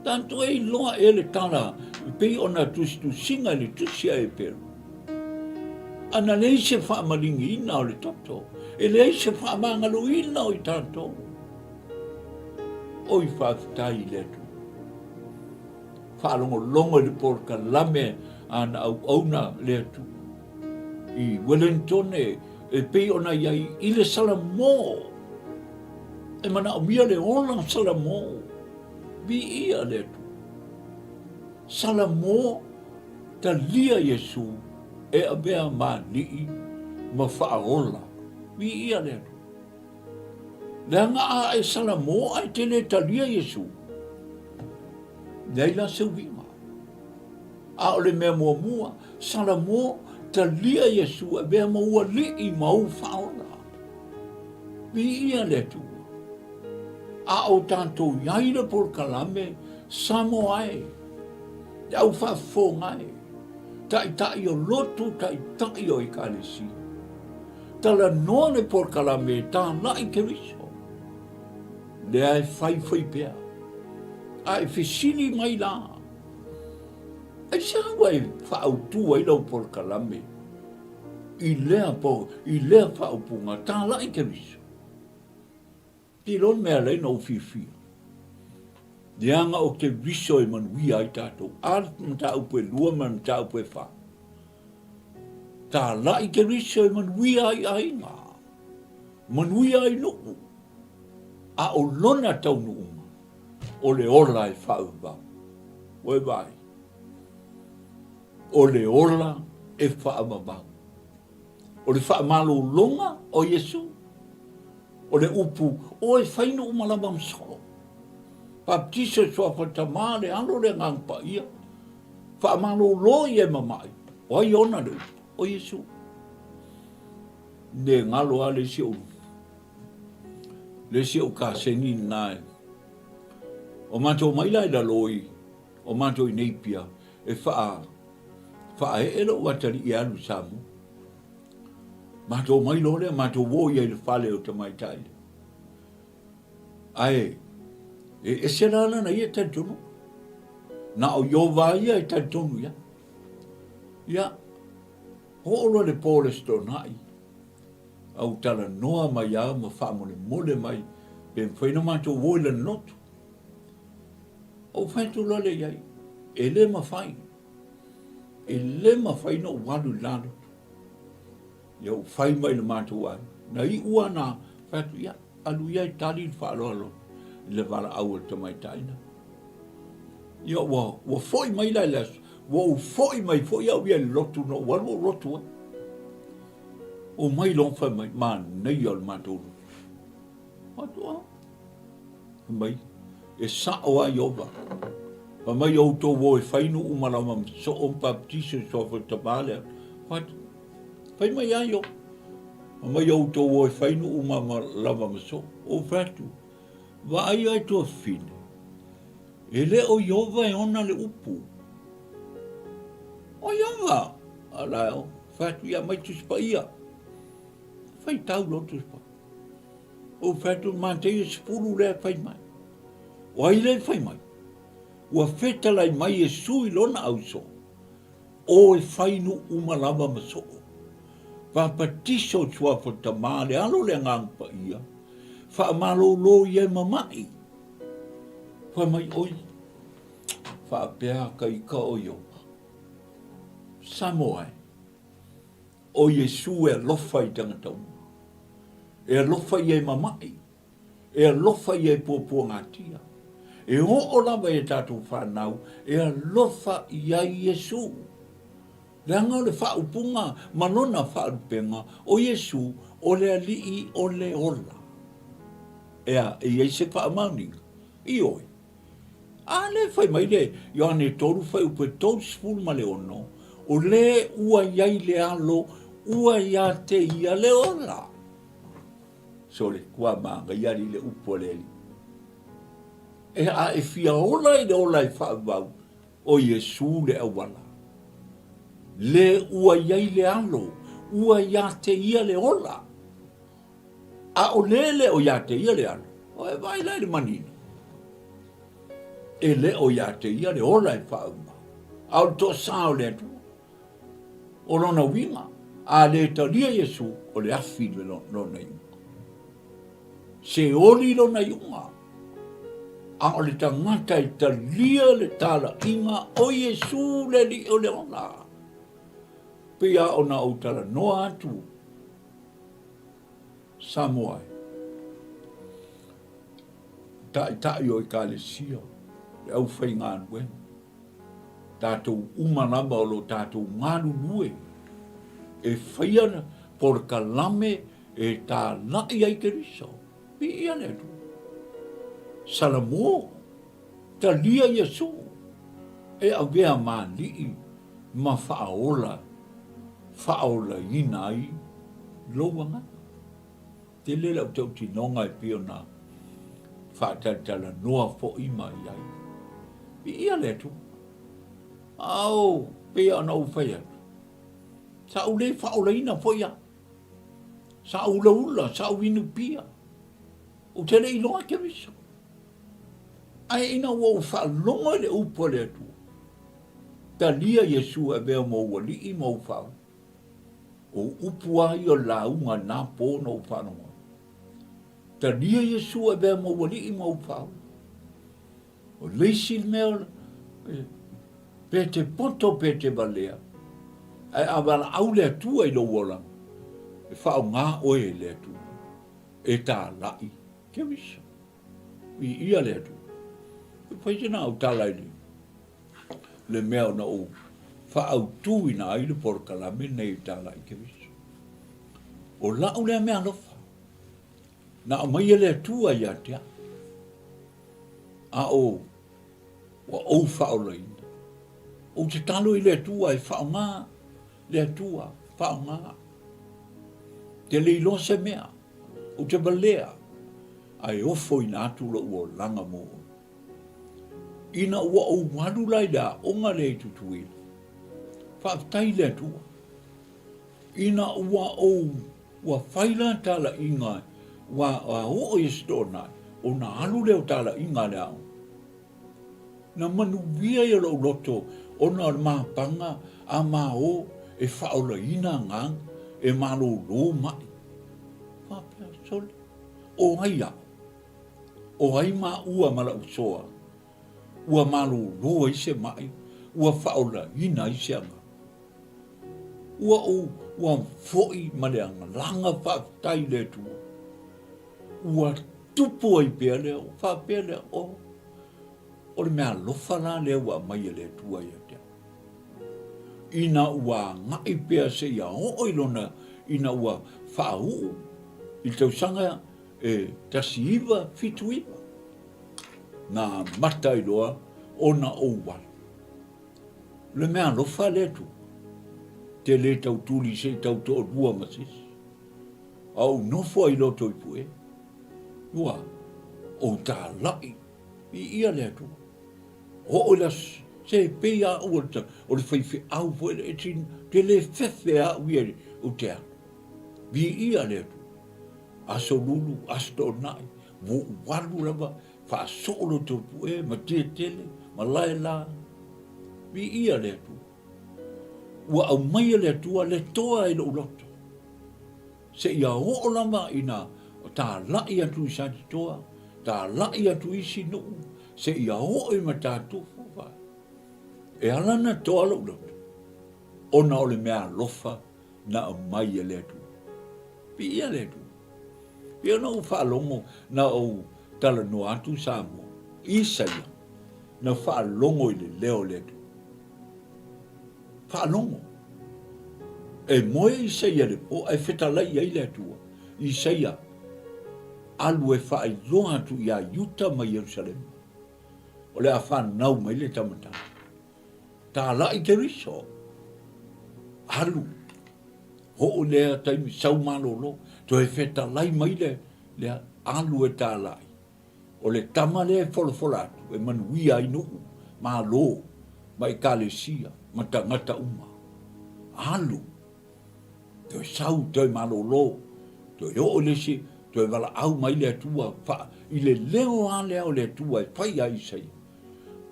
Tatou e iloa e le tala e pei ona tusitusiga i le tusi a Eperu. Ana leai se faamaligiina o le toto, e leai se faamagaloina o i tatou. Oi faafetai i le Atua. Faalogologo i le polokalame a na auauna le Atua. I Welentone e pei ona i ai i le Salamo. E manaomia le ola Salamo. Viia le Atua. Salamo talia Iesu e avea ma alii ma faaola. Viia le Atua. Leaga a e Salamo ae te le talia Iesu, leai la se uiga. A o le mea muamua, Salamo, talia Iesu e avea ma ou alii ma ou faaola. Viia le Atua. A o tatou i ai le polokalame Samoa e, le au faafofoga e, taitai o lotu, taitai o ekalesia. Talanoa le polokalame e tāla'i Keriso. Lea e faifai pea. A e fesili mai la, Aisea ua e faaautu ai lau polokalame i lea, po, i lea faaupuga, tāla'i Keriso? Tilo le mea lea na ou fiafia. Leaga o Keriso e manuia ai tatou. A le mataupu e lua ma le mataupu e fā. Tāla'i Keriso e manuia ai aiga, manuia ai nuu, a o lona taunuuga, o le ola e faavavau. Ua e vaai? O le ola e faavavau. O le faamalologa o Iesu, o le upu, o e fai nuu ma lava ma soo. Baptiso i suafa Tama, le Alo, le Agaga Paia. Faamalolo ia e mamai. O ai ona le upu? O Iesu. Ne galo a le isi ou le isi ou kaseni na e. O matou mai la i lalo i o matou i Napier e faa faaee lou atalii e alu i Samoa. Matou mai loa lea, matou o ia i le fale o tamaitai lea. Ae e ese la lana ia talitonuga. Na o Ieova ia e talitonu i ai. Ia, oo loa le po o le Aso Toonai, a ua talanoa mai lava ma faamolemole mai pe mafai ona matou o i lana lotu. Ou fai atu loa lea i ai, e le mafai, e le mafai ona ou alu i le la lotu. Ia ua fai mai i le matou aiga. Na iu lava na fai atu, ia, alu ia e tali le faaaloalo. i le valaau a le tamaitai lena. Ia ua, ua foi mai la i le aso, ua ou foi mai foi au ia i le lotu na ou alu ou lotu ai. Omai loa fai mai, manaia o le matou lotu. Atu a. Fai mai, e sa'o a Ieova. Fai mai, outou o e fai nuu ma lava ma soo ma baptiso i suafa o le Tama le Alo. Fai atu, fai mai a Ieova. Fai mai, outou o e fai nuu ma lava ma soo. Ou fai atu, vaai ai tuafafine, e le o Ieova e ona le upu. O Ieova! A la e o, fai atu, ia aumai Tusi Paia. Faitau loa Tusi Paia. Ou fai atu, Mateia 10 lea e fai mai. O ai lea e fai mai? Ua fetalai mai Iesu i lona ausoo, O e fai nuu uma lava ma soo. Papatiso i suafa Tama le Alo le Agaga Paia, faamalolo ia e mama'i. Fai mai, Oi, faapea ka ika o Ioba. Samoa e. O Iesu e alofa i tagata uma. E alofa ia i mama'i. E alofa ia i puapuagatia. E oo lava i a tatou fanau, e alofa i ai Iesu. Leaga o le faaupuga ma lona faalupega, o Iesu o le Alii o le ola. Ea, e i ai se faamaoniga? Ioe. A lea e fai mai le Ioane 3 fuaiupu e 36, O le ua i ai le Alo, ua ia te ia le ola. Sole, kua māngaia ali le upu a le Alii. E a e fia ola i le ola e faavavau, o Iesū le auala. Le ua i ai le Alo, ua ia te ia le ola. A o le le o ia te ia le alo, o e vaai la i le manino. E le o ia te ia le ola e faauma, a o le toasā o le Atua. O lona uiga, a le talia Iesu, o le afi le lona iuga. Se oli lona iuga, a o le tagata e talia le talaiga o Iesu le Alii o le ola. Pei a ona ou talanoa atu, Samoa e. Taitai o Ekalesia, le aufaigaluega, tatou uma lava o lo o tatou galulue e faia polokalame e talai ai Keriso. Viia le Atua. Salamo, talia Iesu e avea ma alii ma faaola faaolaina ai lou agaga. Tele lau tautinoga e pei ona faatalatalanoa foi mai ai. Viia le Atua. Ao, pei ona ou fai atu, sa ou le faaolaina foi au. Sa ou ulaula, sa ou inu pia. Ou te le iloa Keriso. Ae ina ua ou faalogo i le upu a le Atua, talia Iesu e avea ma ou alii ma ou faaola. O upu lava ia o le lauga i lena po na ou faalogo ai. Talia Iesu e avea ma ou alii ma ou faaola. O le isi mea, pe te poto pe te valea, ae a valaau le Atua i lou olaga, e faaaoga oe e le Atua e talai Keriso. Viia le Atua. E fai se na au tala i le le mea ona ou faaautuina ai le polokalame lenei e talai Keriso. O lau lea mea alofa, na aumai e le Atua ia te au, a o ua ou faaolaina. Ou tatalo i le Atua e faaaoga le Atua, faaaoga. Te le iloa se mea, ou te valea, ae ofoina atu lou olaga mo oe. Ina ua ou alu la i le aoga lea i Tutuila, faafetai i le Atua, ina ua ou ua fai la talaiga ua oo i Aso Toonai, ona alu lea o talaiga a le aoga. Na manuia ia lou loto ona o le mapaga a mao e faaolaina agaga, e malōlō maʻi. Faapea, sole, o ai au? O ai maua ma la'u soa ua malōlō ai se maʻi, ua faaolaina ai se agaga? Ua ou ua foʻi ma le agaga faafetai i le Atua. Ua. tupu ai pea lea, ua faapea lea, oh, o le mea alofa la lea ua aumai e le Atua ia te au. Ina ua agai pea seia oo i lona, ina ua faauu i le tausaga e 1979, na amata ai loa ona ou alu. O le mea alofa le Atua, te le tau tuli se i tau toalua ma se isi. A ou nofo ai loto i pue, ua ou talai i ia le Atua. Oo i le aso, se pei a au o le faifeau foi le e te le fefe a au ia ou te alu. Viia le Atua. Aso Lulu, aso Toonai, ua ou alu lava faasoo Lotopue, Matiatele, Malaela. Viia le Atua. Ua aumaia le Atua le toa i lou loto. Seia oo lava ina talai atu i Satitoa, talai atu i isi nuu, seia oo i Matatufu. E ala ona toa lou loto, ona o le mea alofa na aumai e le Atua. Viia le Atua. Pei ona ou faalogo na ou talanoa atu Samoa, Isaia, na faalogo i le leo o le Atua. Faalogo. E moe Isaia i le po ae fetalai i ai le Atua. Isaia, alu e faailoa atu iā Iuta ma Ierusalema, o le a fanau mai le tama tane. Talai Keriso, alu, oo lea taimi, sau malolo, toe fetalai mai le, lea, alu e talai. O le tama lea e folafola atu, e manuia ai nuu, malo, ma ekalesia, ma tagata uma. Alu, toe sau, toe malolo, toe oo le isi, toe valaau mai le Atua, fa, i le leo lava lea o le Atua e fai ai Isaia.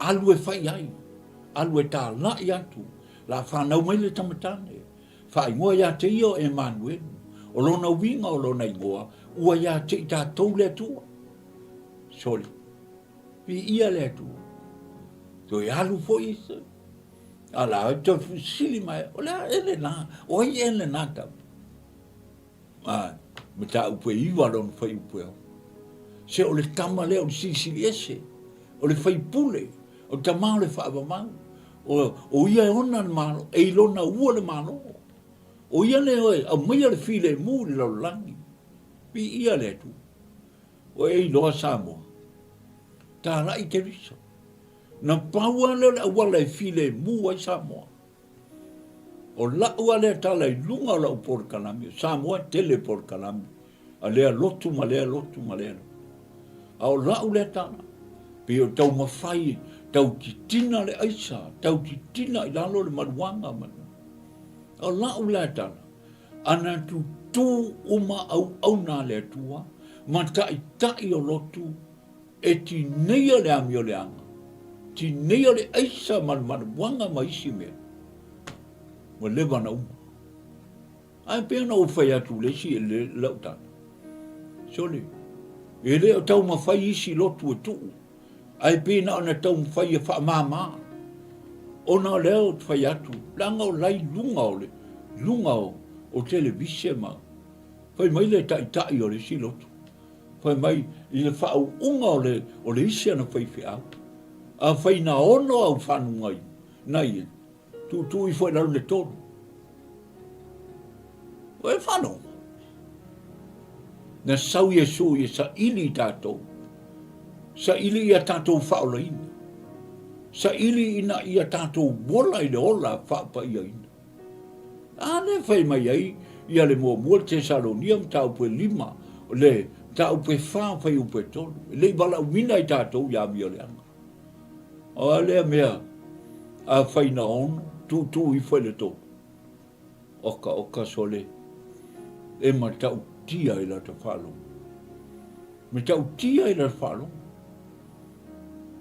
Alu e fai ai, alu e talai atu, la fanau mai le tama tane, faaigoa ia te ia o Emanuelu, o lona uiga o lona igoa, ua ia te i tatou le Atua. Soli, viia le Atua. Toe alu foi, a la, toe fesili mai, o le a e lena, o ai e lena tama? A, mataupu e iwa lona fuaiupu e ono. Se o le tama lea o le Silisili Ese, o le faipule, o le tama o le faavavau, o, o ia e ona le Malo, e i lona ua le Malo. O ia lea e aumaia le filemu i le lalolagi. Viia le Atua. Ua e iloa Samoa, talai Keriso. Na pau lava lea o le auala e filemu ai Samoa. O la'u a lea tala i luga o la'u polokalame, o Samoa e tele polokalame a lea lotu ma lea lotu ma lea lotu. A o la'u lea tala, pei o taumafai tau titina le aisa, tau titina i lalo le maluaga ma le... A o la'u lea tala, ana tutū uma auauna a le Atua ma ta'ita'i o lotu E tineia le amioleaga, tineia le aisa ma le maluaga ma isi mea, ua leva ona uma. Ae pei ona ou fai atu i le isi lau tala, sole, e le o taumafai isi lotu e tuu, ae pei na ona taumafai e faamama. Ona o lea ou te fai atu, leaga o la i luga o le luga o, o televise ma fai mai le taitai o le isi lotu. Fai mai, i le faauuga o le, o le isi ana faifeau, afai na ono au fanuga i, na ia, tuutuu ifo i lalo le tolu. O e whano. Na sau Iesu i saili i tātou. Saili i a tātou whaolaina. Saili ina ia tātou wola i le ola whaapaiaina. A lea fai mai ai ia le muamua le Tesalonia mataupu e lima, le mataupu e fa fuaiupu e tolu, e le i valaauina ai tatou i amioleaga. O a lea mea a fai na ono, tuutuu ifo i le tolu. Oka oka sole, e matautia i lata faalogo. Matautia i lata faalogo.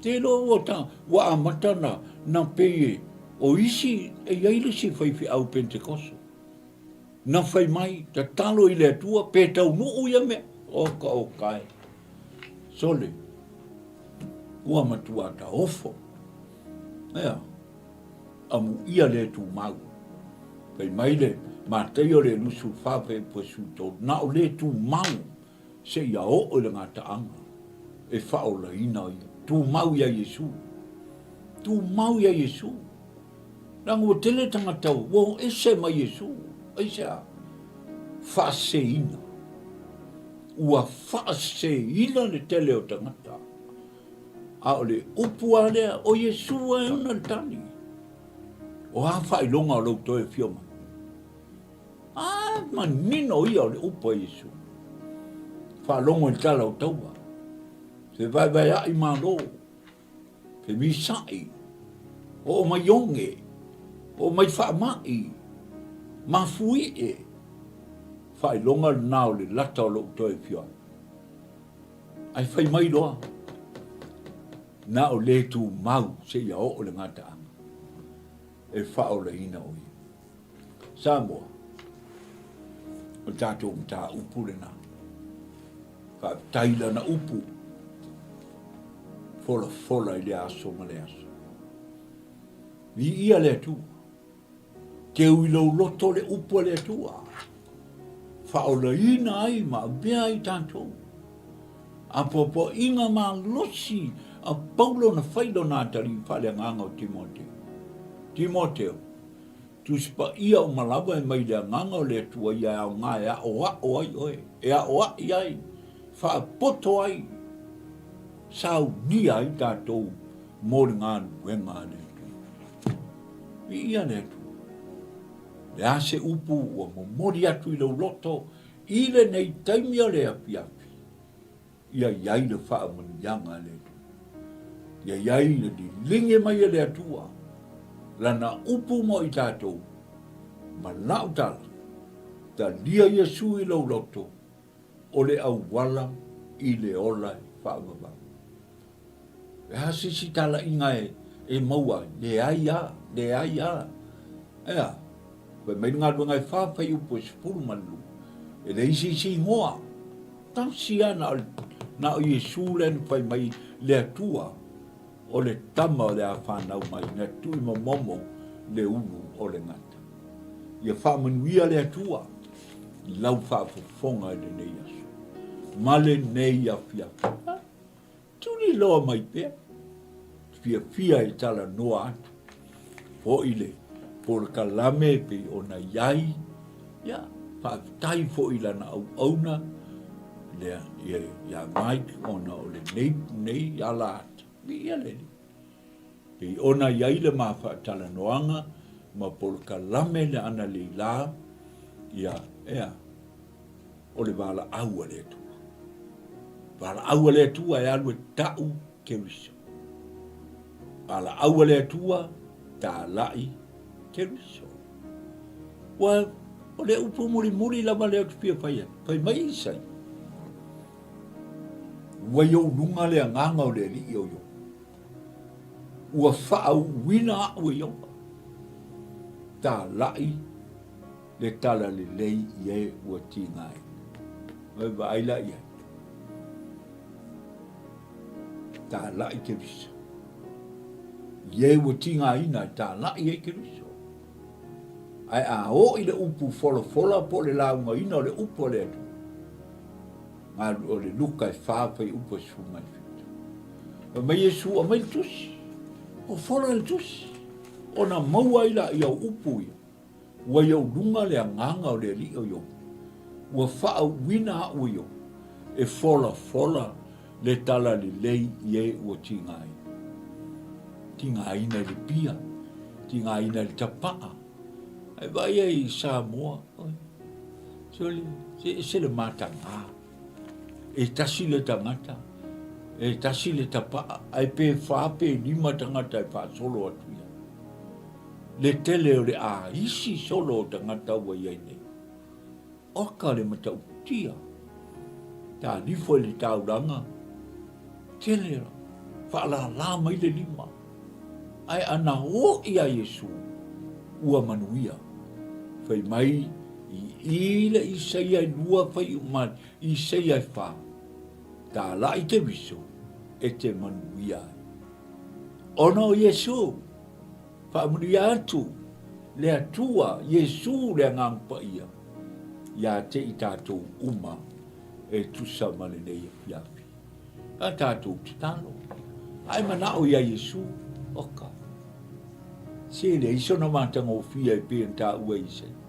Te iloa ua ta, ua amata na, na pei e, o isi, e i ai le isi faifeau Pentekoso. Na fai mai, tatalo i le Atua, pe taunuu ia mea. Oka oka e. Sole, ua matua taofo. Ea, amuia le tumau. Fai mai le Mataio le 24 fuaiupu e 13, na o le tumau. Seia oo i le gataaga e faaolaina ia. Tumau ia Iesu. Tumau ia Iesu. Leaga ua tele tagata ua o ese mai Iesu. Aisea? Faaseseina. Ua faaseseina le tele o tagata. A o le upu lava lea, o Iesu lava e ona le tali. O a faailoga o lou toe afio mai? A manino ia o le upu a Iesu. Faalogo i le tala o taua. Fevaevaea'i malo. Femisa'i. Oo mai oge. Oo mai faama'i. Mafui'e. Faailoga lena o le lata o lou toe afio atu. Ae fai mai loa, na o le tumau seia oo le gataaga e faaolaina o ia. Samoa, o le tatou mataupu lena. Faafetai i lana upu, folafola i le aso ma le aso. Viia le Atua. Teu i lou loto le upu a le Atua. Faaolaina ai ma avea ai tatou. Apoapoaiga malosi a Paulo na fai lona atalii faaleagaga o Timoteo. Timoteo, Tusi Paia uma lava e mai le Agaga o le Atua ia e aoga e aʻoaʻo ai oe, e aʻoaʻi ai, faapoto ai, saunia ai tatou mo le galuega a le Atua. Viia le Atua. Le a se upu ua momoli atu i lou loto i lenei taimi o le afiafi, ia i ai le faamanuiaga a le Atua. Ia i ai le liligi mai e le Atua Lana upu mo i tatou, ma lau tala, talia Iesu i lou loto, o le auala i le ola e faavavau. E a se isi talaiga e maua ai? Leai a, leai a. E a? Fai mai le galuega e fa fuaiupu e 12, e leai se isi igoa. Tasi a na o, na o Iesu lea na fai mai le Atua o le tama o le a fanau mai na tui momomo le ulu o le gata. Ia faamanuia le Atua i lau faafofoga i lenei aso ma lenei afiafi. Tuli loa mai pea, fiafia e talanoa atu foi le polokalame e pei ona i ai, ia, faafetai foi i lana auauna lea ia Mike ona o lenei nei ala ata, viia le Alii. Pei ona i ai le ma faatalanoaga ma polokalame le ana Leila, ia, ea, o le valaau a le Atua. Valaau a le Atua e alu e ta'u Keriso. Valaau a le Atua, tāla'i Keriso. Ua, o le upu mulimuli lava lea ou te fia fai atu. Fai mai Isaia, Ua i ou luga le agaga o le Alii o Ioba. Ua faauuina a'u e Ioba. Tāla'i le talalelei i e ua tigaina. Oi vaai la i ai. Tāla'i Keriso. I e ua tigaina e tāla'i ai Keriso. Ae a oo i le upu folafola po o le laugaina o le upu a le Atua, galu o le Luka e fa fuaiupu e 17. Fai mai Iesu, aumai le tusi. O fola le tusi. Ona maua ai laia o upu ia. Ua i ou luga le agaga o le Alii o Ioba. Ua faauuina a'u e Ioba, e folafola le talalelei i e ua tigaina. Tigaina i le pia, tigaina i le tapa'a. Ae vaai ai i Samoa, oi, sole, se ese le matagā. E tasi le tagata, e tasi le tapa'a, ae pe fa pe lima tagata e faasolo atu i ai. Le tele o le aisi solo o tagata ua i ai nei. Oka le matautia, talifo i le taulaga, tele la, faalālā mai le lima. Ae ana oo iā Iesū, ua manuia. Fai mai i i le Isaia e lua fai ma Isaia e fa, Tālaʻi te viso e te manuia ai. Ona o Iesū, Faamanuia atu le Atua, Iesu le Agaga Paia, ia te i tatou uma. E tusa ma lenei afiafi. A tatou tatalo. A e manao iā Iesu, oka. Se leai sona matagofie e pei ona taua e Isaia.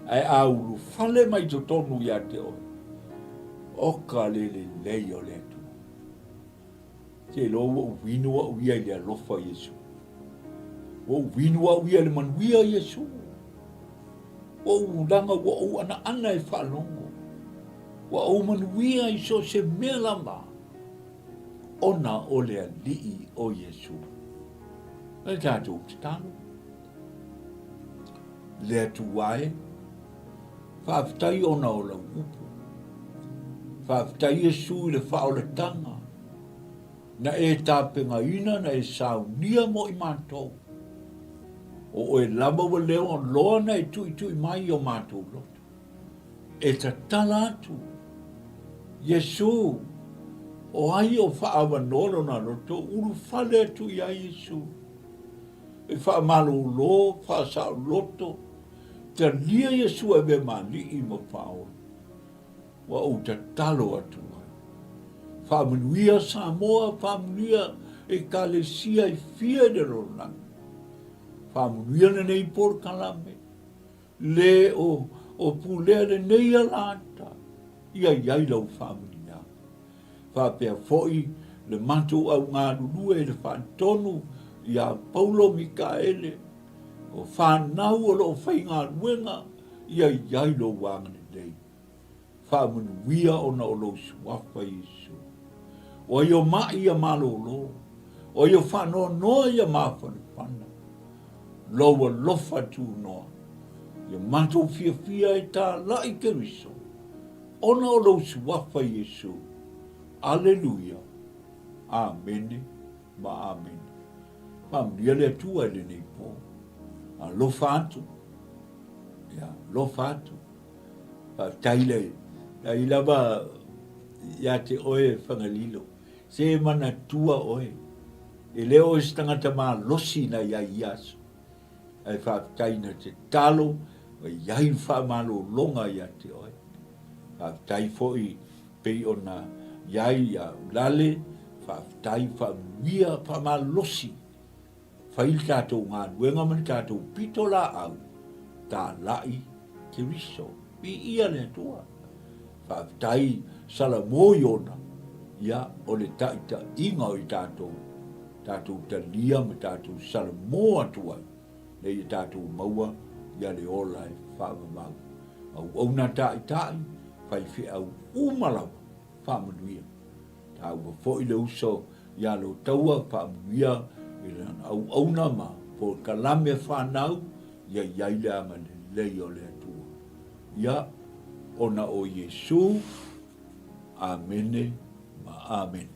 Ae a ulufale mai totonu ia te oe, oka le lelei o le Atua. Se iloa ua ou inu au ia i le alofa o Iesu. Ua ou inu au ia i le manuia o Iesu. Ua ou leaga ua ou anaana e faalogo. Ua ou manuia i so o se mea lava ona o le Alii o Iesu. E tatou tatalo. Le Atua e, faafetai ona o lau upu. Faafetai Iesu i le faaolataga na e tapegaina na e saunia mo i matou. O oe lava ua leo loa na e tuitui mai i o matou loto. E tatala atu, Iesu, o ai o faaavanoa lona loto, ulufale atu iā Iesu. E faamalolo, faasaoloto, talia Iesu e avea ma Alii ma Faaola. Ua ou tatalo atu ai. Faamanuia Samoa, faamanuia Ekalesia i fia i le lalolagi. Faamanuia lenei polokalame, le o, o pulea lenei alata, ia i ai lau faamanuiaga. Faapea foi le matou au galulue i le faatonu iā Paulo Mikaele, o fanau o lo o faigaluega ia i ai lou agalelei. Faamanuia ona o lou suafa Iesu. O ai o maʻi ia malōlō, o ai o faanoanoa ia mafanafana, lou alofa tunoa, ia matou fiafia e tālaʻi Keriso, ona o lou suafa Iesu. Aleluia. Amene ma amene. Faamanuia le Atua i lenei po. Alofa atu. Ia, alofa atu. Faafetai le, ai lava ia te oe Fagalilo. Se manatua oe. E le o oe se tagata malosi na i ai ia aso. Ae faafetai na te talo ma i ai le faamalologa ia te oe. Faafetai foi pei ona i ai ia Ulale, faafetai, faamanuia, faamalosi. Fai le tatou galuega ma le tatou pito laau, talai Keriso. Viia le Atua. Faafetai Salamo i ona, ia, o le taitaiga o i tatou, tatou talia ma tatou salamo atu ai, ina ia tatou maua ia le ola e faavavau. Auauna taitai, faifeau uma lava, faamanuia. Taua foi le uso ia Lotaua, faamanuia i lana auauna ma polokalame a fanau, ia i ai le agalelei o le Atua. Ia, ona o Iesu. Amene ma amene.